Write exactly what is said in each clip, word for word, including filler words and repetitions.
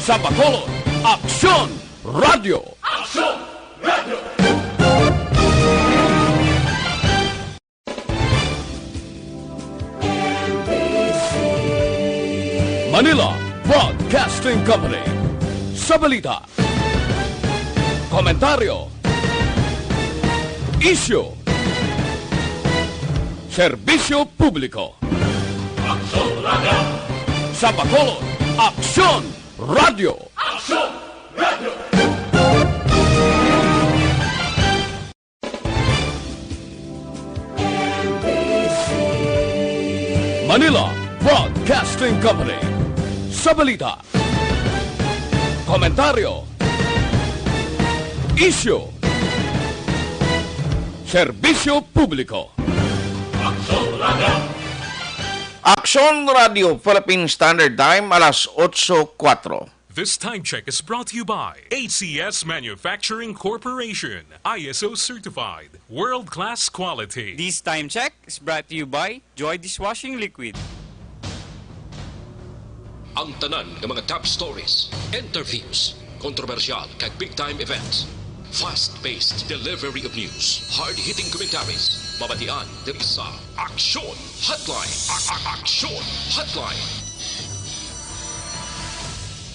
Sa Bacolod, Aksyon Radio. Aksyon Radio. Manila Broadcasting Company. Sa balita, komentaryo, isyu, serbisyo publiko. Aksyon Radio. Sa Bacolod, Aksyon Radio. Aksyon Radio. Manila Broadcasting Company. Sa balita, komentaryo, isyu, serbisyo publiko. Aksyon Radio. Aksyon Radio Philippine Standard Time, alas otso kuwatro. This time check is brought to you by A C S Manufacturing Corporation, I S O certified, world-class quality. This time check is brought to you by Joy Dishwashing Liquid. Ang tanan nga mga top stories, interviews, kontrobersyal kag big time events, fast-paced delivery of news, hard-hitting commentaries, mabatian diri sa Aksyon Hotline. A- a- Aksyon Hotline.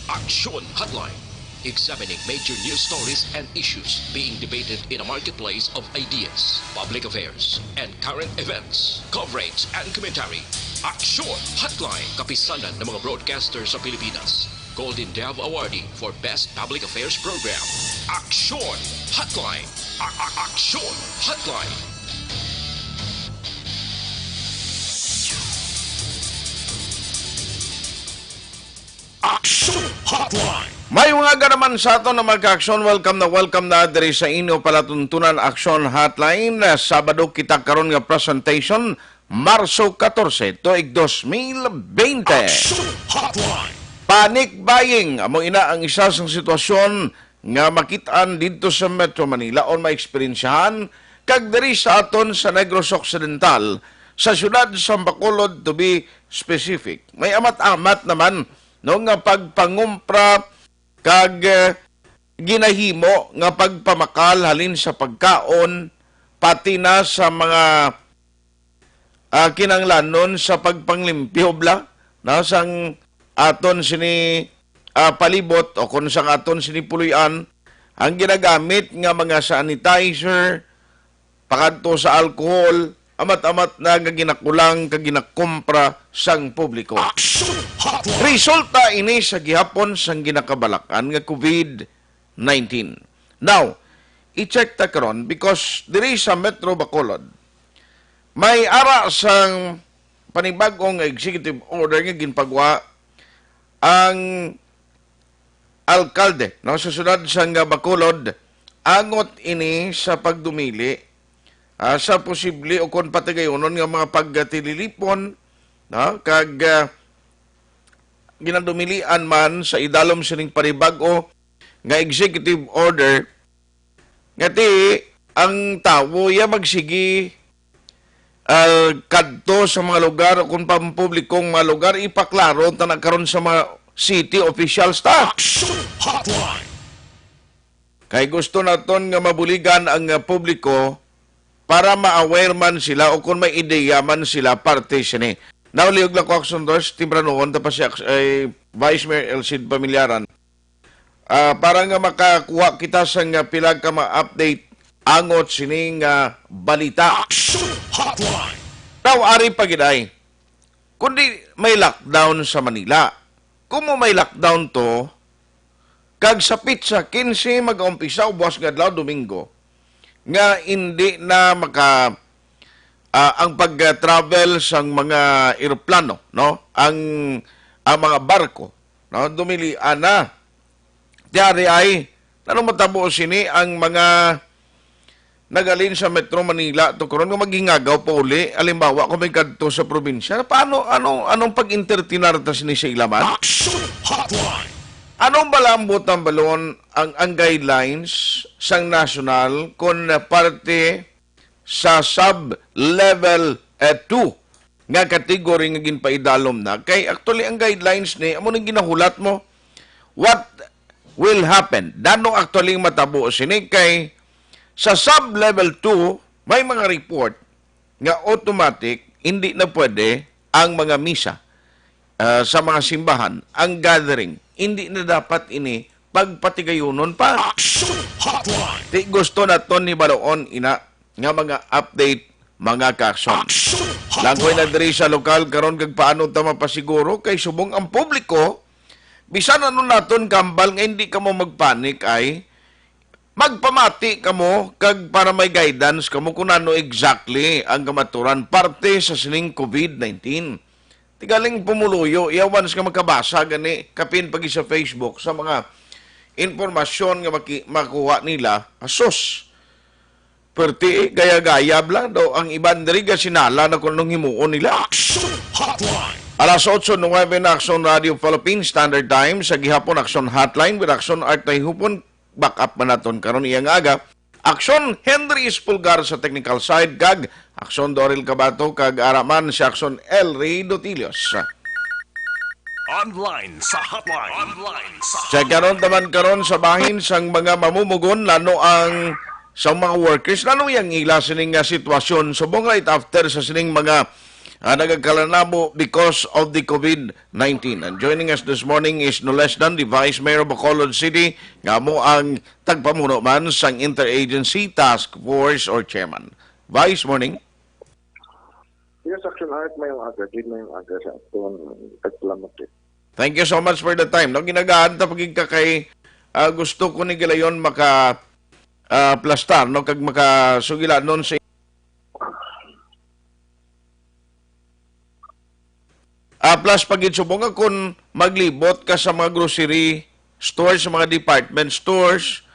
Aksyon Hotline. Examining major news stories and issues being debated in a marketplace of ideas, public affairs, and current events. Coverage and commentary. Aksyon Hotline. Kapisanan ng mga broadcaster sa Pilipinas. Golden Dove Awardee for Best Public Affairs Program. Aksyon Hotline. A- a- Aksyon Hotline. Aksyon Hotline. May mga ganaman sa aton na mga ka-aksyon. Welcome na welcome na diri sa inyo palatuntunan Aksyon Hotline. Sabado kita karon nga presentation, Marso katorse, tuig dos mil bente. Aksyon Hotline. Panic buying, amo ina ang isa sang sitwasyon nga makit-an didto sa Metro Manila or maeksperiensyahan, kag diri sa aton sa Negros Occidental, sa siyudad sa Bacolod, to be specific. May amat-amat naman, no, nga pagpangumpra kag, eh, ginahimo nga pagpamakal halin sa pagkaon, pati na sa mga, ah, kinahanglanon sa pagpanglimpyo bala, no, sang aton sini, ah, palibot o kon sang aton sini puloy-an, ang ginagamit nga mga sanitizer, pakadto sa alcohol, amat-amat na nga ginakulang kag ginakumpra sang publiko. Action Hotline. Resulta ini sa gihapon sang ginakabalakan nga COVID nineteen. Now, i-check ta karon because diri sa Metro Bacolod, may ara sang panibag-o nga executive order nga ginpagwa ang alkalde, no, sa siyudad sang Bacolod, angot ini sa pagdumili, ah, sa posible o kon patigayunon nga mga pagtililipon, no, kag, ah, ginadumilian man sa idalom sining panibag-o nga executive order, nga ti ang tawo iya magsigi, ah, kadto sa mga lugar o kung pampublikong mga lugar, ipaklaro ta na karon sa mga city officials ta. Action Hotline. Kay gusto naton nga mabuligan ang, ah, publiko para ma-aware man sila o kung may ideya man sila parte sini. Naulihog lang ko, Action Dos, timbranuhon ta pa si Ax-, ay, Vice Mayor Elcid Pamilyaran. Ah, para nga makakuha kita sang pila ka mga update angot sini nga balita. Action Hotline. Now, ari pa gid ay, kundi may lockdown sa Manila. Kung mo may lockdown to, kag sa pitsa quince mag-umpisa o buwas nga adlaw, Domingo, nga hindi na maka, ah, ang pag-travel sang mga eroplano, no? Ang, ang mga barko, no? Dumilian na. Ti ari ay, ano matabo sini ang mga nagahalin sa Metro Manila to karon nga maghingagaw pa uli? Halimbawa, kung may kadto sa probinsya, paano, ano, anong pag-entertainar ta sini sa ilaman? Action Hotline. Anong bala ang butang balon ang, ang guidelines sang national kon parte sa sub-level, eh, two nga category nga ginpaidalom na? Kay actually, ang guidelines ni, amo nang ginahulat mo, What will happen? Dano actually matabo sini kay sa sub-level two, may mga report nga automatic, hindi na pwede ang mga misa, ah, sa mga simbahan, ang gathering. Hindi na dapat ini pagpatigayunon pa. Action Hotline! Di gusto naton ni baloon ina nga mga update, mga ka-aksyon. Action Hotline! Langkoy na diri sa lokal karon kag paano ta mapasiguro kay subong ang publiko, bisan ano naton kambal nga hindi kamo magpanik ay magpamati kamo kag para may guidance kamo kung ano exactly ang kamaturan parte sa sining covid nineteen. Tigaling pumuluyo, iya once nga makabasa gani, kapin pagi sa Facebook, sa mga impormasyon nga maki-, makuha nila, asus. Perti, eh, gaya-gaya bla, do, ang iban diri gasinala na kung anong himuon nila. Action Hotline! Alas otso nuwebe na Action Radio Philippines Standard Time, sa gihapon Action Hotline with Action Art Tayhupon, back up man naton karon iya nga aga. Action Henry Espulgar sa technical side, kag Action Doril Cabato, kag ara man si Action El Rey Dotilios. Online sa hotline. Online sa Sa karon taman karon sa bahin sang mga mamumugon, lano ang sa mga workers, lano yang ila sining nga sitwasyon subong right after sa sining mga, ah, nagakalanabo because of the covid nineteen. And joining us this morning is no less than the Vice Mayor of Bacolod City, nga amo ang tagpamuno man sang Interagency Task Force or Chairman. Vice, morning. Yes, Action Art, mayong aga. Gid mayong aga sa aton. Tagpalamat, eh. Thank you so much for the time. No, ginagaan ta pagigka kay, ah, gusto ko ni Gilayon maka, ah, plastar, no, kag makasugilanon sa Ah, plus, pagid subong nga kung maglibot ka sa mga grocery stores, sa mga department stores,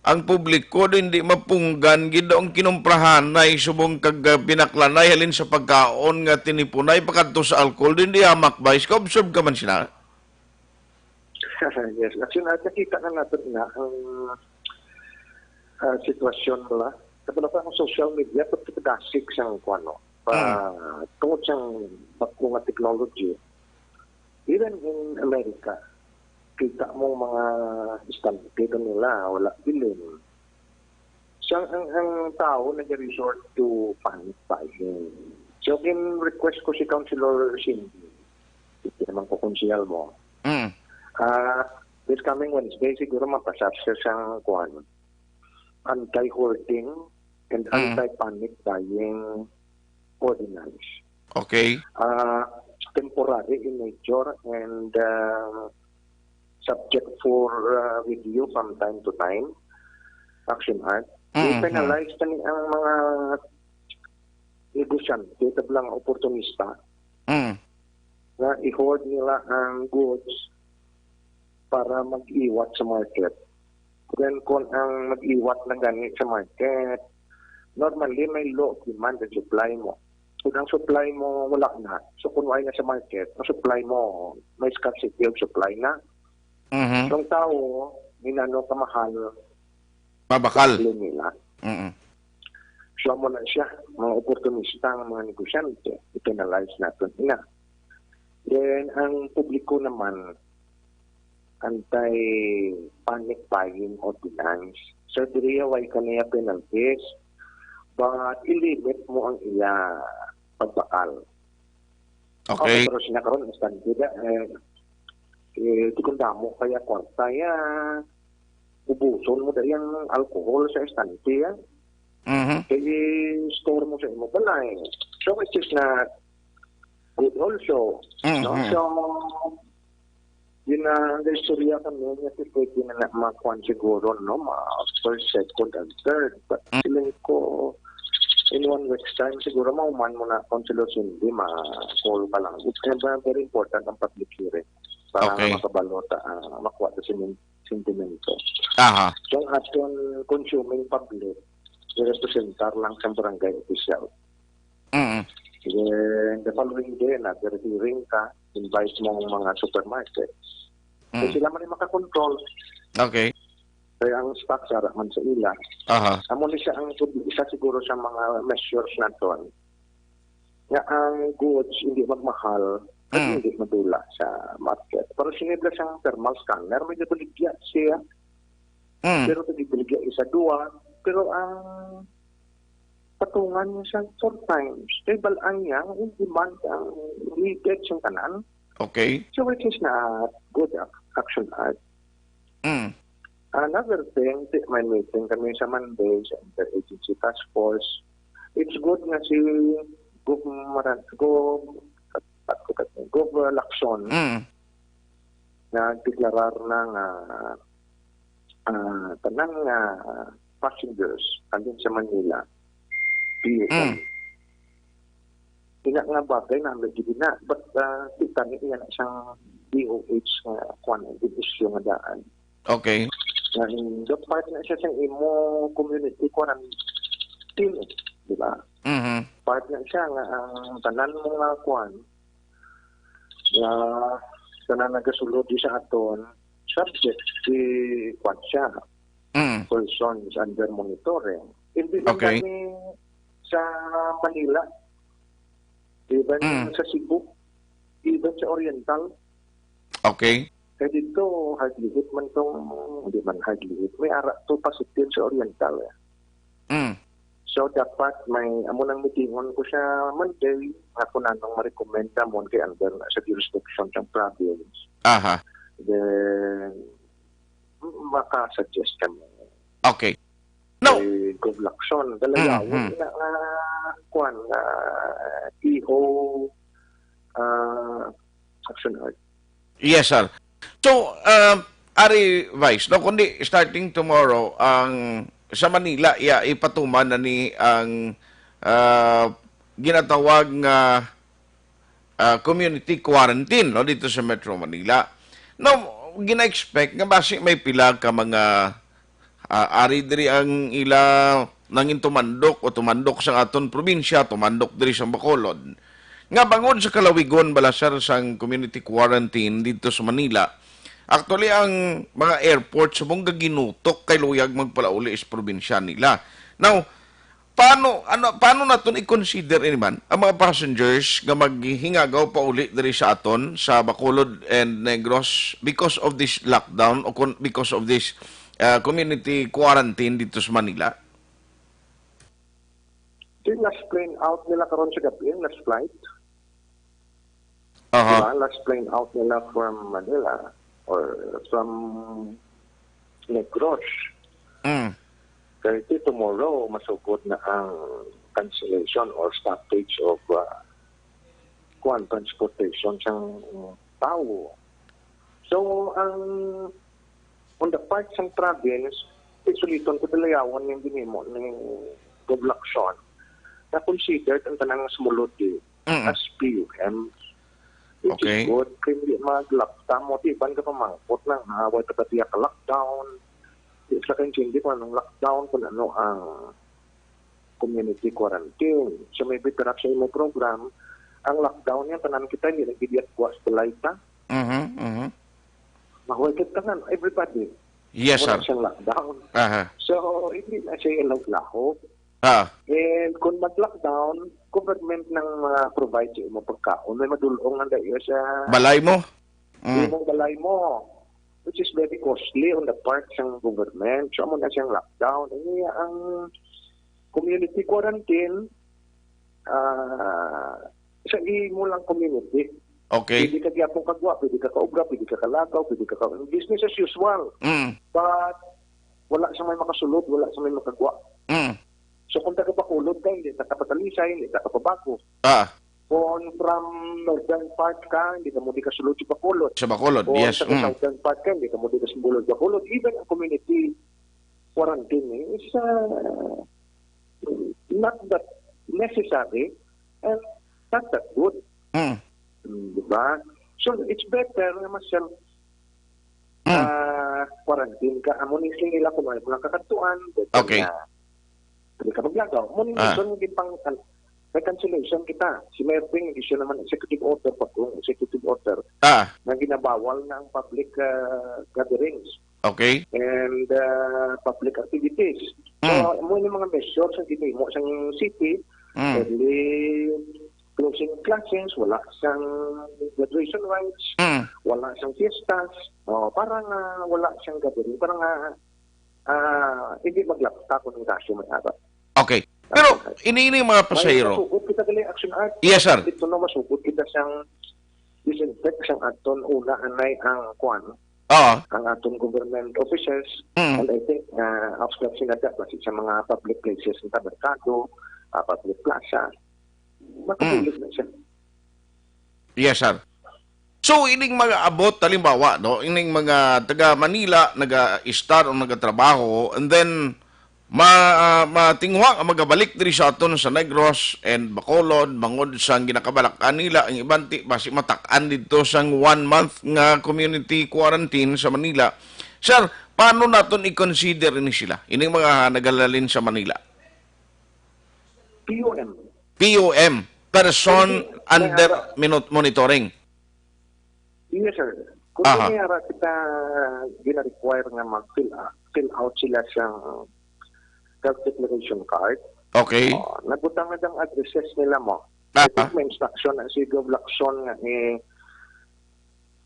ang publiko do hindi mapunggan gid ang kinumprahanay subong kag, ah, pinaklanay halin sa pagkaon nga tinipunay pakadto sa alcohol, do hindi hamak ba? Ka-observe ka man sina? Yes, actually, nakita na natin na ang, ah, sitwasyon nila. Kapag ang social media, pagkakadasig sa kuwan, no? Pa, Mm. Tungod sa bag-o nga technology, even in America, kita mo mga estudyante nila, wala bilin. So, ang, ang, ang tao nag-resort to panic buying. So, gin-request ko si Councilor Cindy, hindi naman ko konsehal mo. Mm. Ah, this coming Wednesday, siguro mapasar siya sa, kuwan, anti-hoarding and Mm. anti-panic buying ordinance. Okay. Ah, temporary in nature and, ah, subject for, ah, review from time to time. Action Art. Mm, I-penalize mm. Tani ang mga negosyante, tablang oportunista Mm. nga i-hoard nila ang goods para mag-iwat sa market. Then, kung ang mag-iwat na gani sa market, normally may law of demand and supply mo. Kung ang supply mo wala na, so kung wala na sa market, ang supply mo, may scarcity of supply na. Mhm. So, ang tao, minano kamahal, Mabakal. Problema nila. Mm-mm. So, amo na siya, mga oportunista, ang mga negosyante, i-penalize naton ina. Then, ang publiko naman, anti-panic buying ordinance. So, diri, way kaniya penalties, but i-limit mo ang iya pagbakal. Okay. Okay, pero sina karon, instant bida, eh, eh, di kung damo kaya kwarta ya, ubuson mo da yung alcohol sa estante, ah. Mhm. Kay i-store mo sa imo balay. So, which is not good also, no? Mhm. So, yun na, ang istorya kami, nga si pwede na, na makuan siguro, no? Ma first, second, and third. But Mm. Feeling ko, in one week's time, siguro mahuman mo na, Councilor Cindy, ma-call ka lang. It's, eh, very important ang public hearing para Okay. Makabalota, ah, makuha sa sinin-, sentimento. Aha. So, ang aton consuming public, i-representar lang sa barangay official. Mm. Then, the following day, another hearing ka, invite mo ang mga supermarket. So, Mm. Sila man yung makakontrol. Okay. Kaya ang stock, sara man sa ila. Aha. Amo ni siya ang isa siguro sa mga measures naton nga ang goods hindi magmahal at Mm. hindi madula sa market. Pero Kinibla siyang thermal scanner, may nabaligya siya. Mm. Pero nagibaligya isa, duwa. Pero ang patungan niya siya four times. Kay balaan niya, ang demand ang needed siyang tanan. Okay. So, which is not good ac-, action art. Mm. Another thing, ti-, may meeting kami sa Monday sa Interagency Task Force. It's good nga si Gov Maran-, Gov, Gov Lacson Mm. nagdeklarar na nga, ah, tanan nga passengers andin sa Manila, P U M. Mm. Ina nga bagay na, lagi din na. But, ah, kita ni iya na siyang D O H nga, kuwan, ang issue nga daan. Okay. Nga, in the part na siya sa imo community quarantine, eh, di ba? Mhm. Part na siya nga ang tanan mo nga, kuwan, nga tanan nagasulod di sa aton, subject di, kuwan siya, Mm. persons under monitoring. Hindi lang Okay. gani sa Manila, even Mm. sa Cebu, even sa Oriental. Okay. Kay dito, hardly hit man tong, hindi man hardly hit, may ara to positive sa Oriental, eh. Mm. So, dapat may, amo nang meetingon ko sa Monday, ako na nang ma-recommend namon kay under na sa jurisdiction sang province. Aha. Then, maka-suggest kami. Okay. No. Kay Gov Lacson, dalayawon Mhm. na nga, kuwan, nga E O, ah, action art. Yes, sir. So, um, Ari Vice, no, kundi starting tomorrow, ang sa Manila, iya, ipatuman na ni ang, ah, ginatawag nga, ah, community quarantine, no, dito sa Metro Manila. Now, gina-expect nga basi may pila ka mga, ah, ari diri ang ila nangin tumandok o tumandok sa aton probinsya, tumandok diri sa Bacolod. Nga bangod sa kalawigon bala, sir, sang community quarantine dito sa Manila, actually, ang mga airport subong gaginutok kay luyag magpalauli sa probinsya nila. Now, paano, ano, paano naton i-consider ini man ang mga passengers nga maghingagaw pauli diri sa aton sa Bacolod and Negros because of this lockdown o kon-, because of this, uh, community quarantine dito sa Manila? Di last plane out nila karon sa gabi, last flight. Aha. Diba? Last plane out nila from Manila or from Negros. Mm. Kay ti tomorrow, masugod na ang cancellation or stoppage of, uh, kuwan, transportation sang tawo. So, ang, on the part sang province, isuliton ko, dalayawon yung ginimo ni Gov Lacson na considered ang tanan nga sumulod di Mm. as P U M, which Okay. is good. Kaya hindi mag-lockdown mo, di ba, ka pamangkot na nga, wala ka diya ka lockdown. Di sila kaintindi kung anong lockdown, kung ano ang community quarantine. So, maybe perhaps sa imo program, ang lockdown niya, tanan kita, hindi nagbibiyak kuha sa balay ta. Mhm, mhm. Mahuway ka tanan, everybody. Yes, Wala sir. siyang lockdown. Aha. So, hindi na siya ilawlaw. Ah. And kung mag-lockdown, government nang, ah, provide sa imo pagkaon. May madulong nga dahil sa Balay mo? Mm. imong balay mo, which is very costly on the part sang government. So, amo na siyang lockdown. Ini ang community quarantine, ah, sa imo lang community. Okay. Pwede ka gyapon kagwa, pwede ka kaobra, pwede ka kalagaw, pwede ka ka-, business as usual. Mm. But wala sa may makasulod, wala sa may makagwa. Mm. So, kung taga Bacolod ka, hindi ka kapatalisay, hindi ka kapabago. Ah. Kung from northern part ka, hindi ka mo di kasulod sa Bacolod. Sa Bacolod, Kung yes. taga Mm. southern part ka, hindi ka mo di kasulod sa Bacolod. Even ang community quarantine eh, is, uh, not that necessary and not that good. Mm. Mm, di ba? So, it's better nga ma-self, Mm. uh, quarantine ka. Amo ni sila kung ano lang kakadtuan, better Okay. na hindi ka maglagaw. Amo ni Ah. reason nga gipang-, may cancellation kita. Si Mayor Ping, hindi siya naman executive order, pag executive order, Ah. na ginabawal na ang public, uh, gatherings Okay. and, uh, public activities. So, Mm. amo ni mga measures ang ginimo sang city, Mm. early closing classes, wala sang graduation rites, Mm. wala sang fiestas, o, para nga wala sang gathering, para nga, ah, hindi maglapta kung ang kasyo may ara. Okay. Pero ini, ini mga May pasahero. Masugod kita gali, Action Art. Yes, sir. Dito na masugod kita sang disinfect sang aton una anay ang kwan, Oo. ang aton government offices. Mm. And I think, ah, outskirts sila da, basi sa mga public places, sa merkado, ah, public plaza, makabulig Mm. na siya. Yes, sir. So, ining mga abot, halimbawa, no, ining mga taga Manila, naga-start o nagatrabaho, and then, ma-, ah, matinguha nga magabalik diri sa aton sa Negros and Bacolod, bangod sang ginakabalak-an nila, ang iban ti, basi matak-an didto sang one month nga community quarantine sa Manila. Sir, paano naton i-consider ini sila, ining mga nagahalin sa Manila? P U M. P U M, person Hindi, under may ara- minot-, monitoring. Yes, sir. Kung Aha. may ara kita gina-require nga mag-fill out, fill out sila sa health declaration card. Okay. Oh, nabutang na ang addresses nila mo. Aha. I think may instruction na si Gov Lacson nga, eh,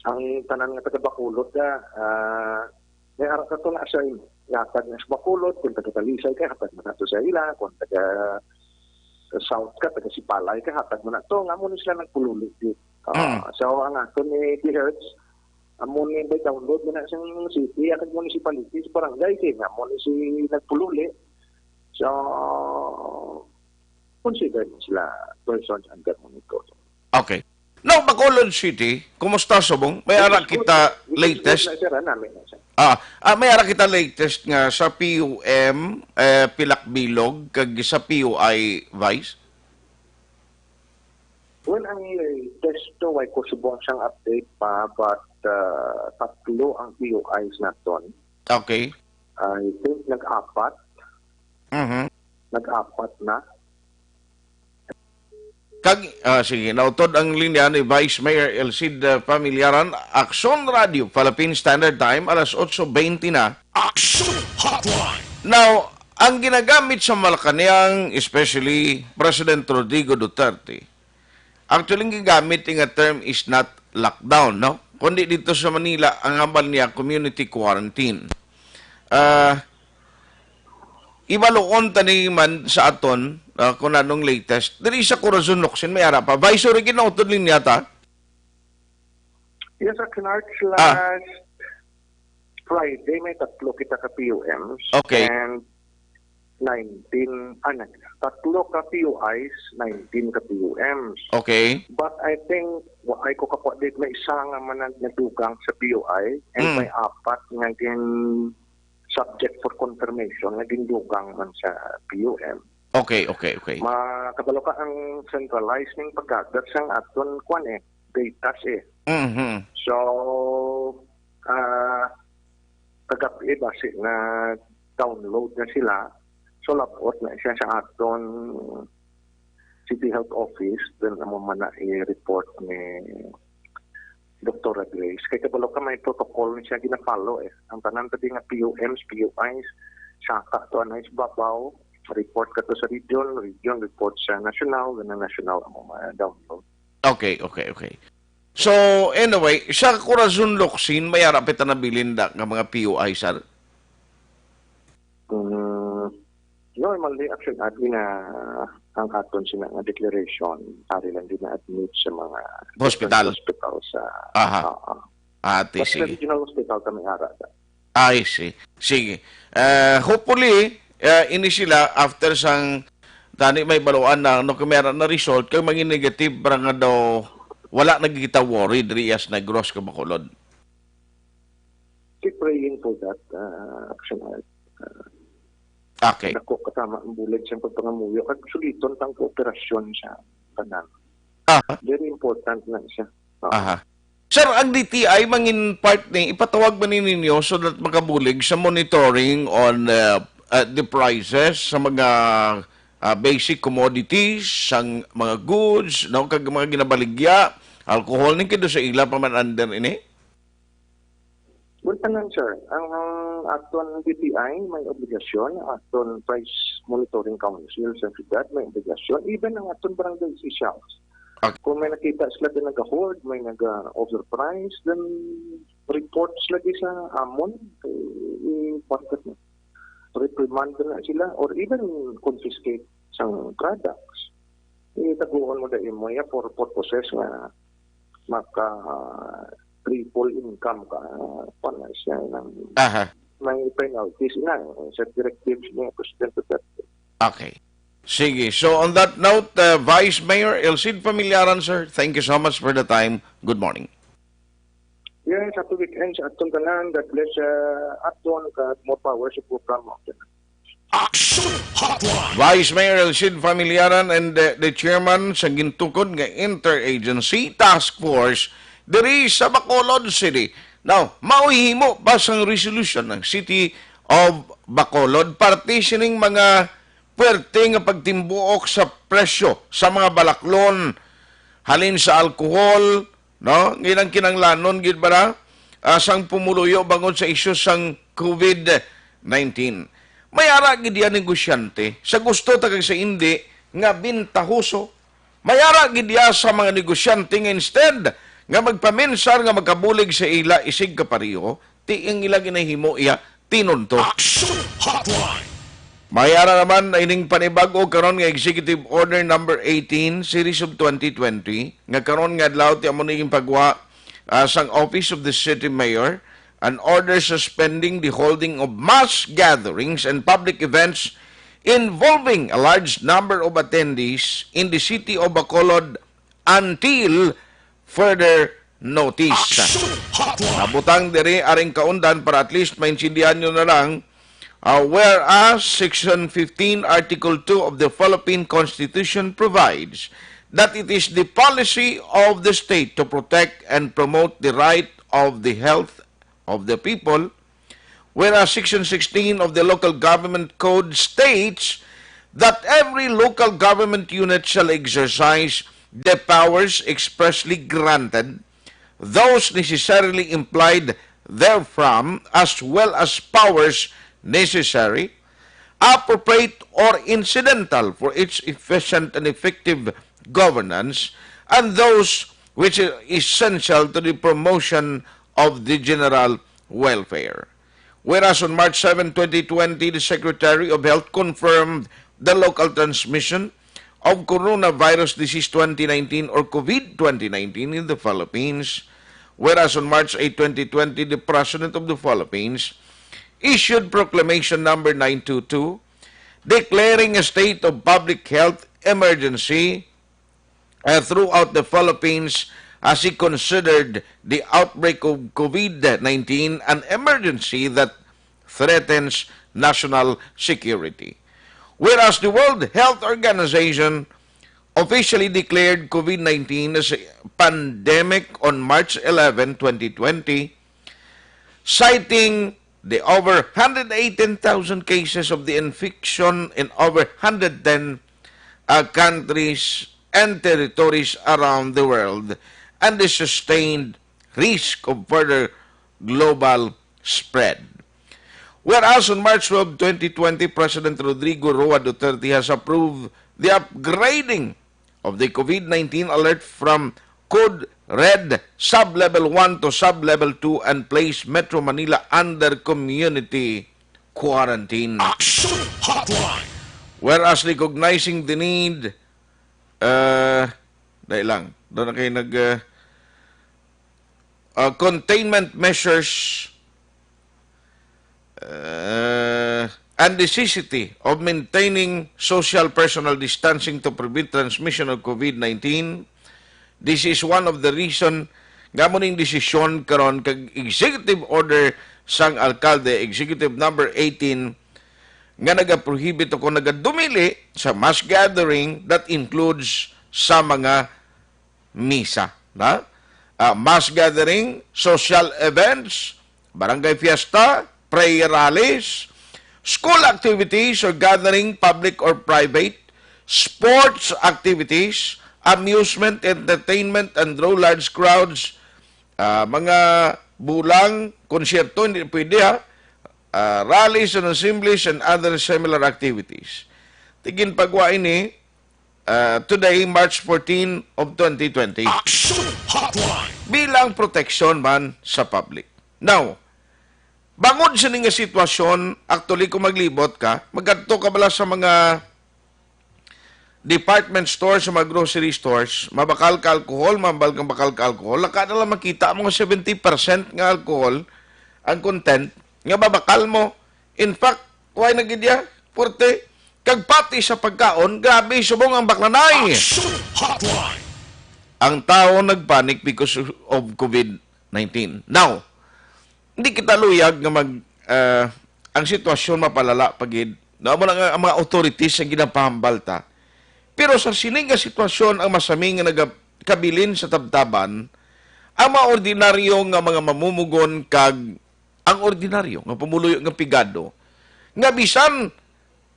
ang tanan nga taga Bacolod ka, ah, may ara ka to na sa ihatag na sa Bacolod, kung taga Talisay ka, hatag mo na to sa ila, kung taga South ka, taga Sipalay ka, hatag mo na to. Nga mo ni sila nagpululi di. Ah, Mm. So, ang ato ni D Hertz, amo ni may download mo na sa city, ang municipality, sa barangay, kaya nga mo ni si nagpululi. So, consider mo sila persons under monitor. Okay. Now, Bacolod City, kumusta subong? May ara Which is good. kita Which is good latest? na, sir, ah, namin na, sir. Ah, ah, may ara kita latest nga sa P U M, eh, pilak bilog, kag sa P U I, Vice? Well, ang latest to, way ko subong sang update pa, but, uh, tatlo ang P U Is naton. Okay. I think nag-apat. Mhm. Nag-apat na. Kag, ah, sige, nautod ang linya ni Vice Mayor Elcid, ah, Familiaran, Aksyon Radio, Philippine Standard Time, alas otso bente na. Action Hotline. Now, ang ginagamit sa Malacañang, especially President Rodrigo Duterte, actually, ang gigamit nga term is not lockdown, no? Kundi dito sa Manila, ang hambal niya, community quarantine. Ah, ibaluon ta ni man sa aton, ah, kung anong latest. Diri sa Corazon Locsin, may ara pa. Vice, sorry, ginautod linya ta. Yes, sir, Clark, Ah. last Friday, may tatlo kita ka P U Ms. Okay. And nineteen, ah, nag-, tatlo ka P U Is, nineteen ka P U Ms. Okay. But I think, wa-, ay ko kakuha, di, may isa nga man nag-, nadugang sa P U I, and Mm. may apat nga gin-, subject for confirmation nga gindugang man sa P U M. Okay, okay, okay. Makabalo ka ang centralized ning pag-gather sang aton kwan eh, datas eh. Mhm. So, ah, kagabi basi na download na sila. So, labot na siya sa aton City Health Office, then amo man na i-report ni Doktora Grace. Kay kabalo ka, may protocol ni siya gina-follow eh. Ang tanan tabi nga P U Ms, P U Is, saka to anay sa babaw, report ka to sa region, region report sa national, then ang national amo ma-download. Okay, okay, okay. So, anyway, sa Corazon Locsin, may ara pa ta nabilin da nga mga P U I, sir? Mm, normally, Action Ad, na ang aton sina nga declaration, ari lang din na-admit sa mga Hospital. different hospital sa, Aha. oo. Ate, Basta sige. Regional Hospital kami ara. I see. Sige. Eh, hopefully, eh, ini sila after sang tani may baluan na, no, kung meron na result, kay maging negative para nga daw wala nagkita worry diri as Negros ka Bacolod. Keep praying for that, uh, Action Art. Uh, Okay. Dako kasama ang bulig sa pagpangamuyo kag suliton tang kooperasyon sa tanan. Aha. Very important na siya. Oo. Aha. Sir, ang D T I mangin part ni, ipatawag ba ni ninyo so that makabulig sa monitoring on, uh, uh, the prices sa mga, uh, basic commodities, sang mga goods, no, kag mga ginabaligya, alcohol, ning kido sa ila pa man under ini? Well, tanan, sir. Ang, ang aton D T I may obligasyon, ang aton Price Monitoring Council sa siyudad may obligasyon, even ang aton barangay officials. Kung may nakita sila nga nag-hoard, may nag-overprice, then reports lagi sa amon, kay i-, reprimand na sila or even confiscate sang products. Itaguon mo da imo ya for purposes nga maka triple income ka, pa na siya ng Aha. may penalties na, eh, sa directives ni Presidente Duterte. Okay. Sige. So, on that note, uh, Vice Mayor Elcid Familiaran, sir, thank you so much for the time. Good morning. Yes, happy weekend sa aton tanan. God bless, uh, aton, kag more power sa programa. Action Hotline. Vice Mayor Elcid Familiaran and the, the chairman sa gintukod nga interagency task force diri sa Bacolod City. Now, mao'y himo pa sang resolution ng City of Bacolod parte sining mga puwerte nga pagtimbuok sa presyo sa mga balaklon, halin sa alcohol, no? Nga ilang kinahanglanon gid ba na, ah, sang pumuluyo bangod sa isyu sang COVID nineteen. May ara gid iya negosyante sa gusto ta kag sa indi nga bintahoso. May ara gid iya sa mga negosyante nga instead nga magpaminsar nga magkabulig sa ila isig kapareho, ti ang ila ginahimo iya tinunto. Action Hotline. May ara naman ining panibag-o karon nga Executive Order Number eighteen, Series of twenty twenty, nga karon nga adlaw ti amo ning pagwa, ah, sang Office of the City Mayor, an order suspending the holding of mass gatherings and public events involving a large number of attendees in the city of Bacolod until further notice. Action Hotline. Nabutang diri aring kaundan para at least maintindihan nyo na lang. Uh, whereas Section fifteen, Article two of the Philippine Constitution provides that it is the policy of the state to protect and promote the right of the health of the people, whereas Section sixteen of the Local Government Code states that every local government unit shall exercise the powers expressly granted, those necessarily implied therefrom, as well as powers necessary, appropriate, or incidental for its efficient and effective governance, and those which are essential to the promotion of the general welfare. Whereas on March seven, twenty twenty, the Secretary of Health confirmed the local transmission of coronavirus disease twenty nineteen or COVID twenty nineteen in the Philippines. Whereas on March eight, twenty twenty, the President of the Philippines issued Proclamation Number nine two two, declaring a state of public health emergency uh, throughout the Philippines as he considered the outbreak of COVID nineteen an emergency that threatens national security. Whereas the World Health Organization officially declared COVID nineteen as a pandemic on March eleven, twenty twenty, citing the over hundred eighteen thousand cases of the infection in over hundred ten, uh, countries and territories around the world, and the sustained risk of further global spread. Whereas on March twelve, twenty twenty, President Rodrigo Roa Duterte has approved the upgrading of the COVID nineteen alert from Code Red Sub-Level one to Sub-Level two and place Metro Manila under community quarantine. Action Hotline. Whereas recognizing the need, uh, dahil lang, doon na kayo nag, uh, uh, containment measures, uh, and necessity of maintaining social personal distancing to prevent transmission of COVID nineteen. This is one of the reason nga mo ning desisyon karon kag executive order sang alkalde, executive number eighteen, nga nagaprohibit o kung nagadumili sa mass gathering that includes sa mga misa, na? Ah, mass gathering, social events, barangay fiesta, prayer rallies, school activities or gathering, public or private, sports activities, amusement, entertainment, and draw large crowds, ah, mga bulang, konsyerto, hindi pwede, ha? Ah, rallies and assemblies and other similar activities. Tigin pagwa ini, uh, today, March fourteen of twenty twenty. Action Hotline. Bilang protection man sa public. Now, bangod sini nga sitwasyon, actually, kung maglibot ka, magadto ka bala sa mga department store, sa mga grocery stores, mabakal ka alcohol, mabal kang bakal ka alcohol, laka na lang makita mo nga seventy percent nga alcohol ang content nga mabakal mo. In fact, why na gid ya? Porte, kag pati sa pagkaon, grabe, subong ang baklanay. Action Hotline. Ang tao nagpanic because of COVID nineteen. Now, hindi kita luyag nga mag, ah, ang sitwasyon mapalala pa gid. No, amo na nga ang mga authorities ang ginapahambal ta. Pero sa sini nga sitwasyon, ang masami nga nagakabilin sa tabtaban, ang mga ordinaryo nga mga mamumugon kag ang ordinaryo nga pumuluyo nga pigado, nga bisan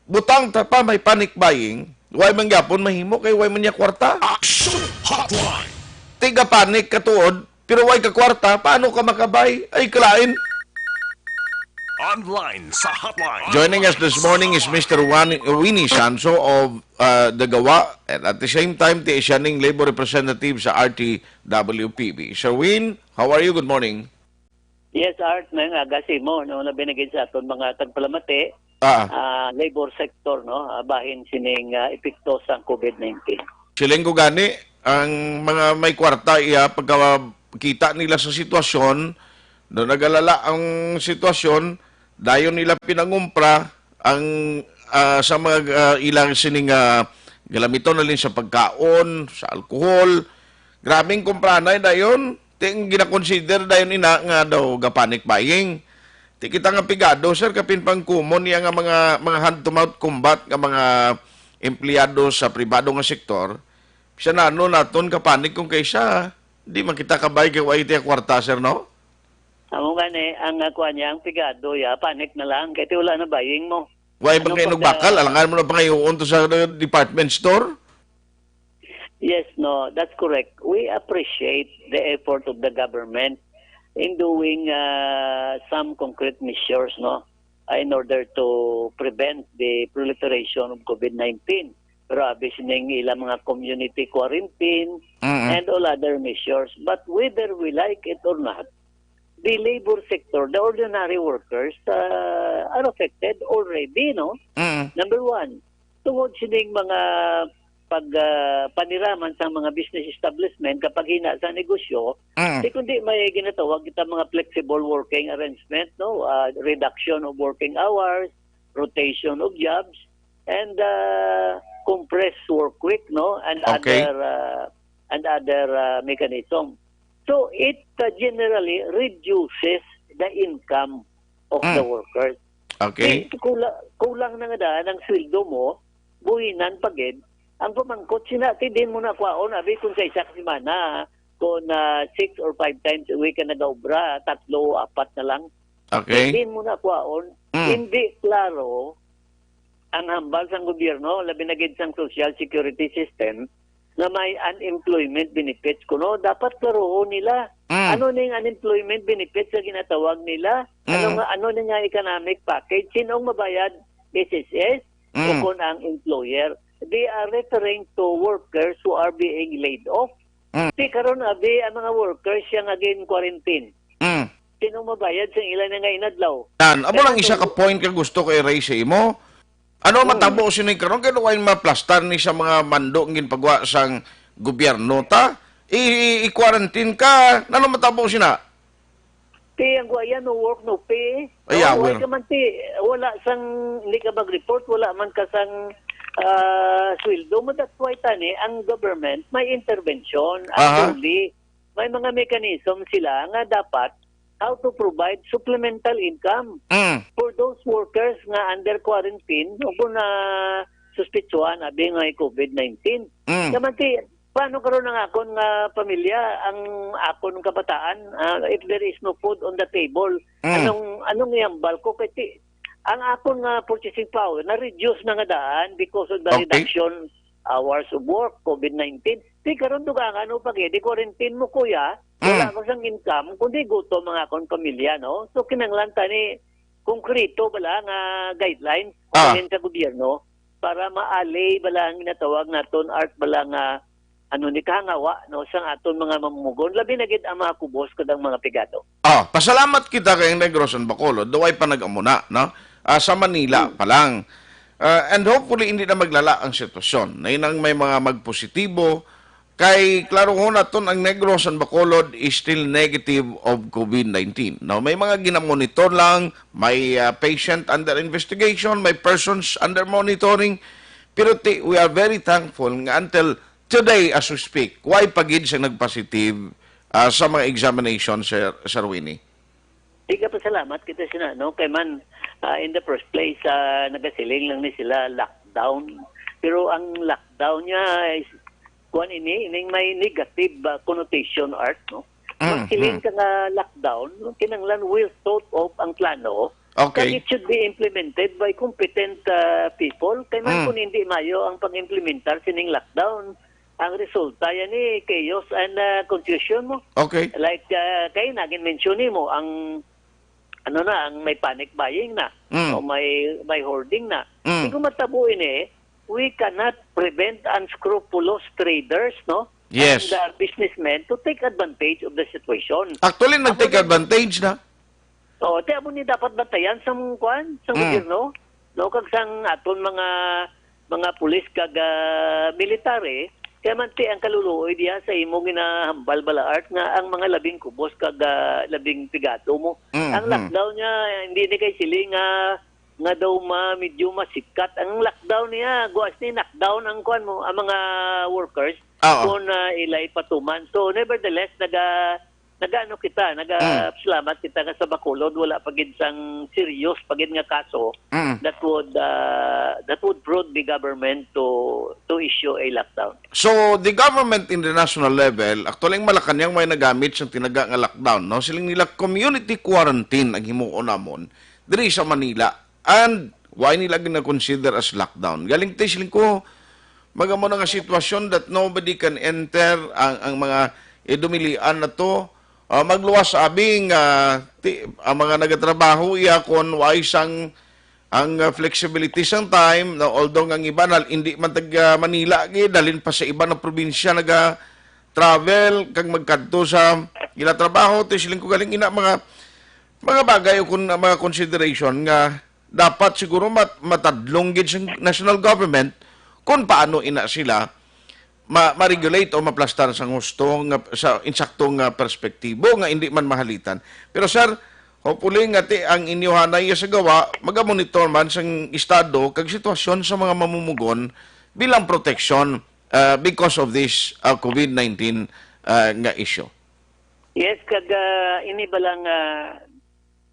butang ta pa may panic buying, way man gyapon mahimo kay way man niya kwarta. Action Hotline. Tiga panic ka tuod, pero way ka kwarta, paano ka makabay? Ay, kalain. Online sa hotline. Joining us this morning is Mister Wan-, Winnie Sanso of, uh, Dagawa, and at the same time, ti siya ning labor representative sa R T W P B. Sir Win, how are you? Good morning. Yes, Art, may nga agasi mo, no, na binigay sa aton mga tagpalamati, Ah, ah, labor sector, no, ah, bahin sining, ah, epekto sang COVID nineteen. Siling ko gani, ang mga may kwarta, iya, pagkakita nila sa sitwasyon, no, nagalala ang sitwasyon, dayon nila pinangumpra ang, ah, sa mga, ah, ilang sining, ah, galamiton, alin sa pagkaon, sa alcohol. Grabing kumprahanay dayon. Ti ang ginakonsider dayon ina nga daw ga-panic buying. Ti kita nga pigado, sir, kapin pang common niya nga mga, mga hand-to-mouth combat nga mga empleyado sa pribado nga sektor. Bisan ano naton ka-panic kung kaysa, di man kita kabay kay way tiya kwarta, sir, no? Amo gani, ang, ah, kuwan niya, ang pigado, ya, panic na lang, kay ti wala na buying mo. Way Ano bang kayo pagka- nagbakal? Alangan mo na pangayoon to sa department store? Yes, no, that's correct. We appreciate the effort of the government in doing, uh, some concrete measures, no, uh, in order to prevent the proliferation of COVID nineteen. Pero abi sining ilang mga community quarantine Mm-mm. and all other measures. But whether we like it or not, the labor sector, the ordinary workers, uh, are affected already, no? Mm-mm. Number one, tungod sining mga pag, ah, paniraman sang mga business establishment kapag hina sa negosyo, Mm. di kundi may ginatawag kita mga flexible working arrangement, no? Ah, reduction of working hours, rotation of jobs, and, ah, compressed work week, no? And Okay. other, ah, and other, ah, mechanism. So, it, ah, generally reduces the income of the Mm. workers. Okay. Di, kula-, kulang na nga daan ang sweldo mo, buhinan pa gid. Ang pamangkot sina, ti din mo na kwaon, abi kung sa isa ka semana, kung, ah, six or five times a week ka nagaobra, tatlo, apat na lang. Okay. Din mo na kwaon, Mm. hindi klaro ang hambal sang gobyerno, labi na gid sang social security system, nga may unemployment benefits kuno. Dapat klarohon nila. Mm. Ano ning unemployment benefits nga ginatawag nila? Ano Mm. nga, ano ni nga economic package? Sino ang mabayad? S S S? O Mm. kung ang employer? They are referring to workers who are being laid off. Mm. Di karon, abi, ang mga workers siya nga gin-quarantine. Mm. Sino mabayad sa ila na nga inadlaw? Nan, amo Kaya lang isa kung ka point ka gusto ko i-raise sa imo. Ano Mm. matabo sini karon kay way maplastar ni sa mga mando ang ginpagwa sang gobyerno ta? I, i, i-quarantine ka. Ano matabo sina? Ti ang kuan, no work, no pay. Ay, No, aware. wala ka man ti, wala sang, hindi ka mag-report, wala man ka sang, ah, sweldo mo. That's why tani, ang government may intervention, Aha. actually. May mga mechanism sila nga dapat how to provide supplemental income Mm. for those workers nga under quarantine o kung na suspitsuhan abi nga may COVID nineteen. Mm. Naman ti, paano karon ang akon nga pamilya, ang akon kabataan, ah, if there is no food on the table, Mm. anong, anong ihambal ko? Kay ti, ang akon nga purchasing power na-reduce na nga daan because of the Okay. reduction hours of work, COVID nineteen. Di karon dugangan mo pa gid, di quarantine mo, kuya. Wala Mm. mo sang income, kundi gutom ang akon pamilya, no? So, kinahanglan tani konkreto bala nga guidelines Ah. halin sa gobyerno para maalay bala ang ginatawag naton, Art, bala nga, ano ni, kahangawa, no, sang aton mga mamumugon, labi na gid ang mga kubos kag ang mga pigado. Ah, pasalamat kita kay Negros and Bacolod, daw ay pa nag-amo na, no? Ah, sa Manila Hmm. pa lang. Ah, and hopefully, hindi na maglala ang sitwasyon. Na inang may mga magpositibo, kay klarohon naton ang Negros and Bacolod is still negative of COVID nineteen. No, may mga ginamonitor lang, may, ah, patient under investigation, may persons under monitoring. Pero ti, we are very thankful nga until today, as we speak, way pa gid siya nagpositive, ah, sa mga examination, Sir, Sir Winnie. Di ka pasalamat kita sina, no? Kay man, ah, in the first place, ah, nagasiling lang ni sila lockdown. Pero ang lockdown niya is, kuwan ini, ining may negative, ah, connotation, Art, no? Mm, Magsiling mm. ka nga lockdown, kinanglan well thought of ang plano. Okay. Kag it should be implemented by competent, ah, people. Kay man Mm. kung hindi mayo ang pag-implementar sining lockdown, ang resulta yan ni chaos and, ah, confusion mo. Okay. Like, ah, kay nagin mention mo ang, ano na, ang may panic buying na, Mm. o may, may hoarding na. Mm. Di ko matabo ini, we cannot prevent unscrupulous traders, no? Yes. And, uh, businessmen to take advantage of the situation. Actually, Amo nag-take na advantage na. Oo, ti amo ni dapat bantayan sang kuan, sang Mm. gobyerno, no, kag sang aton mga, mga pulis kag, ah, military, kay man ti ang kaluluoy diha sa imo ginahambal, bala, Art, nga ang mga labing kubos kag, ah, labing pigado mo. Mm, Ang mm. lockdown niya, hindi ni kay siling nga, nga daw ma-, medyo masikat. Ang lockdown niya, guas ni knockdown ang kuan mo, ang mga workers, Oo. kung, ah, ilay patuman. So, nevertheless, naga-, Nagaano kita, Mm. nagasalamat kita nga sa Bacolod, wala pa gid sang serious pa gid nga kaso Mm. that would, ah, that would prod the government to, to issue a lockdown. So, the government in the national level, actually, ang Malacañang may nagamit sang tinaga nga lockdown, no? Siling nila community quarantine ang himuon namon diri sa Manila. And why nila gina-consider as lockdown? Galing ti siling ko, magamo na nga sitwasyon that nobody can enter ang, ang mga idumilian na to. Ah, magluwas abing, ah, ti, ang mga nagatrabaho iya kon why sang ang, ah, flexibility sang time, no, although nga ang iba na, hindi man taga Manila gid, dalin pa sa iba na probinsya naga travel kag magkadto sa ila trabaho, ti siling ko galing ina mga mga bagay o kun mga consideration nga dapat siguro mat-, matadlong gid sa national government kung paano ina sila ma-, ma-regulate o maplastar sa gusto nga, sa insakto nga perspektibo nga hindi man mahalitan. Pero, sir, hopefully nga ti ang inyo hanay sa gawa, magamonitor man sang estado kag sitwasyon sa mga mamumugon bilang proteksyon, ah, because of this, ah, COVID nineteen, ah, nga issue. Yes, kag, ah, ini ba lang, ah,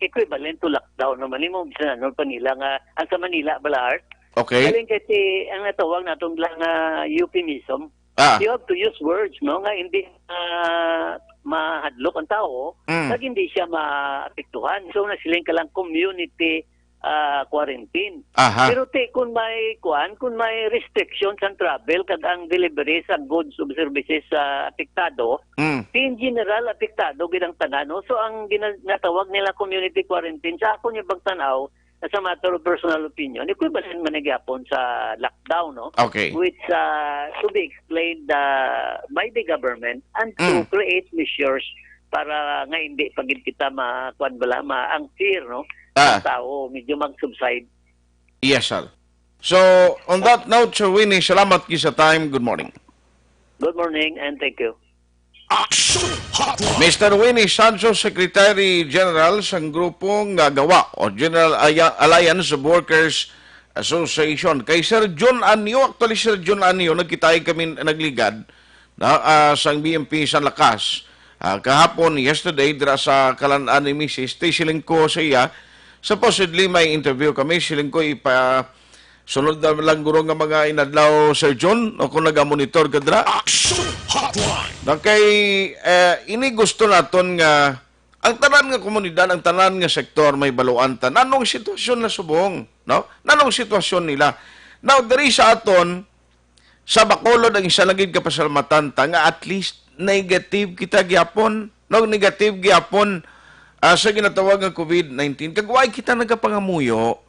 equivalent to lockdown naman imo bisan ano pa nila nga ang sa Manila bala, Art? Okay. Galing kay ti ang natawag natong lang, ah, euphemism. Ah. You have to use words, no, nga hindi, ah, mahadlok ang tao, Mm. kag hindi siya maapektuhan. So, nasiling ka lang community, ah, quarantine. Aha. Pero ti, kung may kuan, kung may restriction sa travel kag ang delivery sa goods o services sa apektado, Mm. ti in general apektado gid ang tanan, no? So, ang gina-, natawag nila community quarantine, sa akon yung pagtanaw, as a matter of personal opinion, equivalent man na gyapon sa lockdown, no? Okay. Which, ah, to be explained, ah, by the government and to Mm. create measures para nga hindi pa gid kita ma-, kuwan bala, ma-, ang fear, no? Ah. Ang tao, medyo mag-subside. Yes, sir. So, on that note, Sir Winnie, salamat gid sa time. Good morning. Good morning and thank you. Action Hotline. Mister Winnie Sancho, Secretary General sang grupo nga gawa o General Aya-, Alliance of Workers Association. Kay Sir John Anyo, actually, Sir John Anyo, nagkitay kami nagligad na, ah, sang B M P San Lakas. Ah, kahapon, yesterday, dira sa kalan-an ni Misis, ti siling ko sa iya, supposedly may interview kami, siling ko ipa-, sunod na lang guro nga mga inadlaw, Sir John, o kung nagamonitor ka dira. Action Hotline. Na kay, eh, ini gusto naton nga ang tanan nga komunidad, ang tanan nga sektor may baluan ta. Nanong sitwasyon na subong, no? Nanong sitwasyon nila? Now, diri sa aton, sa Bacolod, ang isa lang gid kapasalamatan ta nga at least negative kita gyapon, no? Negative gyapon, ah, sa ginatawag nga COVID nineteen. Kag why kita nagapangamuyo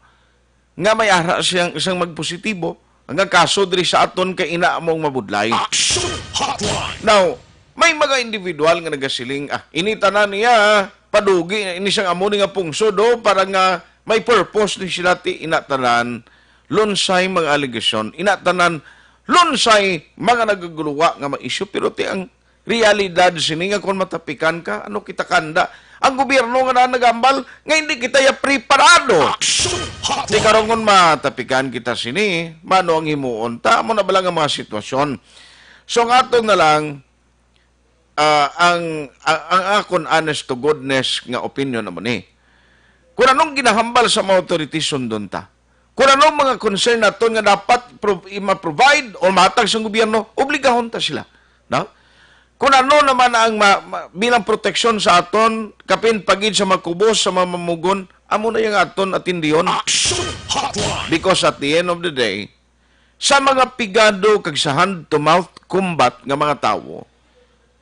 nga may ara siyang isang magpositibo? Ang kaso diri sa aton kay ina among mabudlay. Action Hotline. Now, may mga individual nga nagasiling, "Ah, ini tanan niya, padugi ini sang amo ni nga pungsod, oh, para nga may purpose ni sila." Ti ina tanan, lunsay mga alegasyon, ina tanan, lunsay mga nagaguluwa nga mga isyu, pero ti ang realidad sini nga kung matapikan ka, ano kita kanda? Ang gobyerno nga na nagambal nga hindi kita ya preparado. Action Hotline. Di karon kung matapikan kita sini, mano ang himuon ta? Amo na bala nga mga sitwasyon. So, ang ato na lang, ah, ang, ang, ang akon honest to goodness nga opinion naman ni. Kung anong ginahambal sa mga authorities, sundon ta. Kung anong mga concern naton nga dapat pro-, i-, ma-provide o matag sa gobyerno, obligahon ta sila. No? Kung ano naman ang ma-, ma-, bilang proteksyon sa aton, kapin pagid sa mga kubos, sa mga mamugon, amo na yung aton atindihon. Action Hotline. Because at the end of the day, sa mga pigado kag sa hand-to-mouth combat nga mga tawo,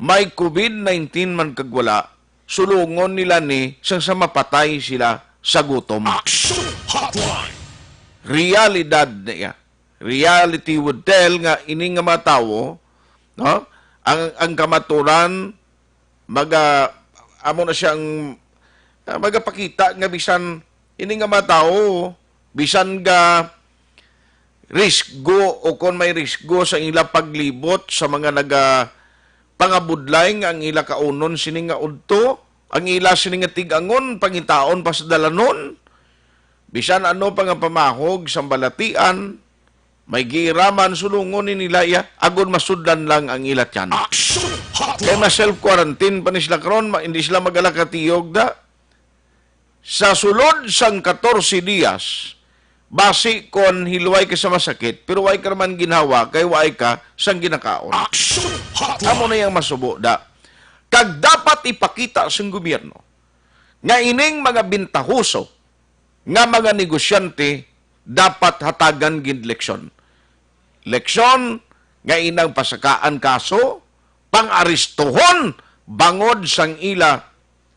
may covid nineteen man kag wala, sulungon nila ni sang sa mapatay sila sa gutom. Action Hotline. Realidad na iya. Reality would tell nga ini nga mga tawo, no? Ang, ang kamaturan, maga, amo na siyang, ah, magapakita nga bisan ini nga mga tawo, bisan ga risgo o kon may risgo sa ila paglibot sa mga naga pangabudlay nga ang ila kaunon sini nga udto, ang ila sini nga tig-angon, pangitaon pa sa dalanon, bisan ano pa nga pamahog, sambalatian, may gira man, sulungon ni nila iya, agod masudlan lang ang ila tiyan. Action Hotline. Kay ma-self-quarantine pa ni sila karon, ma-, hindi sila mag-ala katiyog da. Sa sulod sang katorse dias, basi kon hilway ka sa masakit, pero way ka naman ginhawa, kay way ka sang ginakaon. Action Hotline. Amo na yang masubo da. Kag dapat ipakita sang gobyerno nga ining mga bintahoso nga mga negosyante dapat hatagan gid leksyon. Leksyon nga inang pasakaan kaso, pang-aristohon bangod sang ila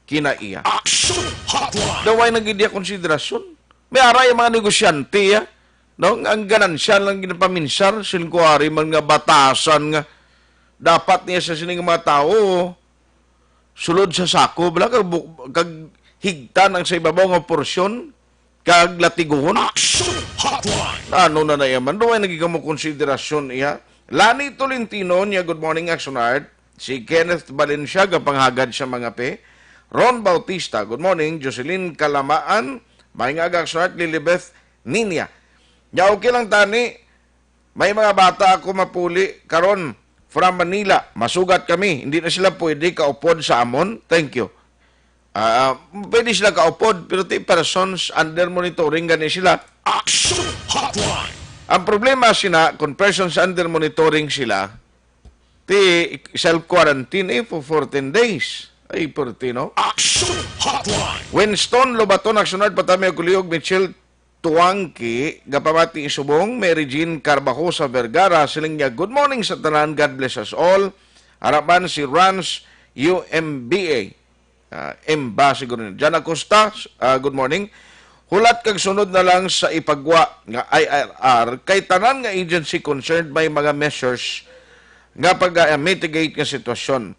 kinaiya. Action Hotline. Daw ay nagid iya konsiderasyon. May aray ang mga negosyante, ya. No? Ang ganansya lang ginapaminsar, siling ko ari man nga batasan nga dapat niya sa sining mga tao, sulod sa sako, bala, kag bu-, kag higtan ang sa ibabaw nga porsyon, kag latiguhon. Action Hotline. Ano na na iya man? Duway naging kamo konsiderasyon iya. Lani Tolentino niya, "Good morning, Action Art." Si Kenneth Valencia, gapanghagad sa mga pe. Ron Bautista, "Good morning." Jocelyn Kalamaan, "May nga aga, Action Art." Lilibeth Ninia. Nya, okay lang tani, may mga bata ako mapuli karon from Manila. Masugat kami. Hindi na sila pwede kaupod sa amon. Thank you. Ah, pwede sila kaupod, pero ti persons under monitoring gani sila. Action Hotline. Ang problema sina, kung persons under monitoring sila, ti self-quarantine, eh, for fourteen days. Ay, purti, no? Action Hotline. Winston Lobaton, Action Art, Patami, Aguliyog, Mitchell Tuangki, gapamati subong, Mary Jean Carbajosa Vergara, siling niya, "Good morning sa tanan, God bless us all." Harapan si Rans U M B A. Ah, Emba siguro ni Jan Acosta, ah, good morning. Hulat kag sunod na lang sa ipagwa nga I R R, kay tanan nga agency concerned may mga measures nga pag-mitigate nga sitwasyon.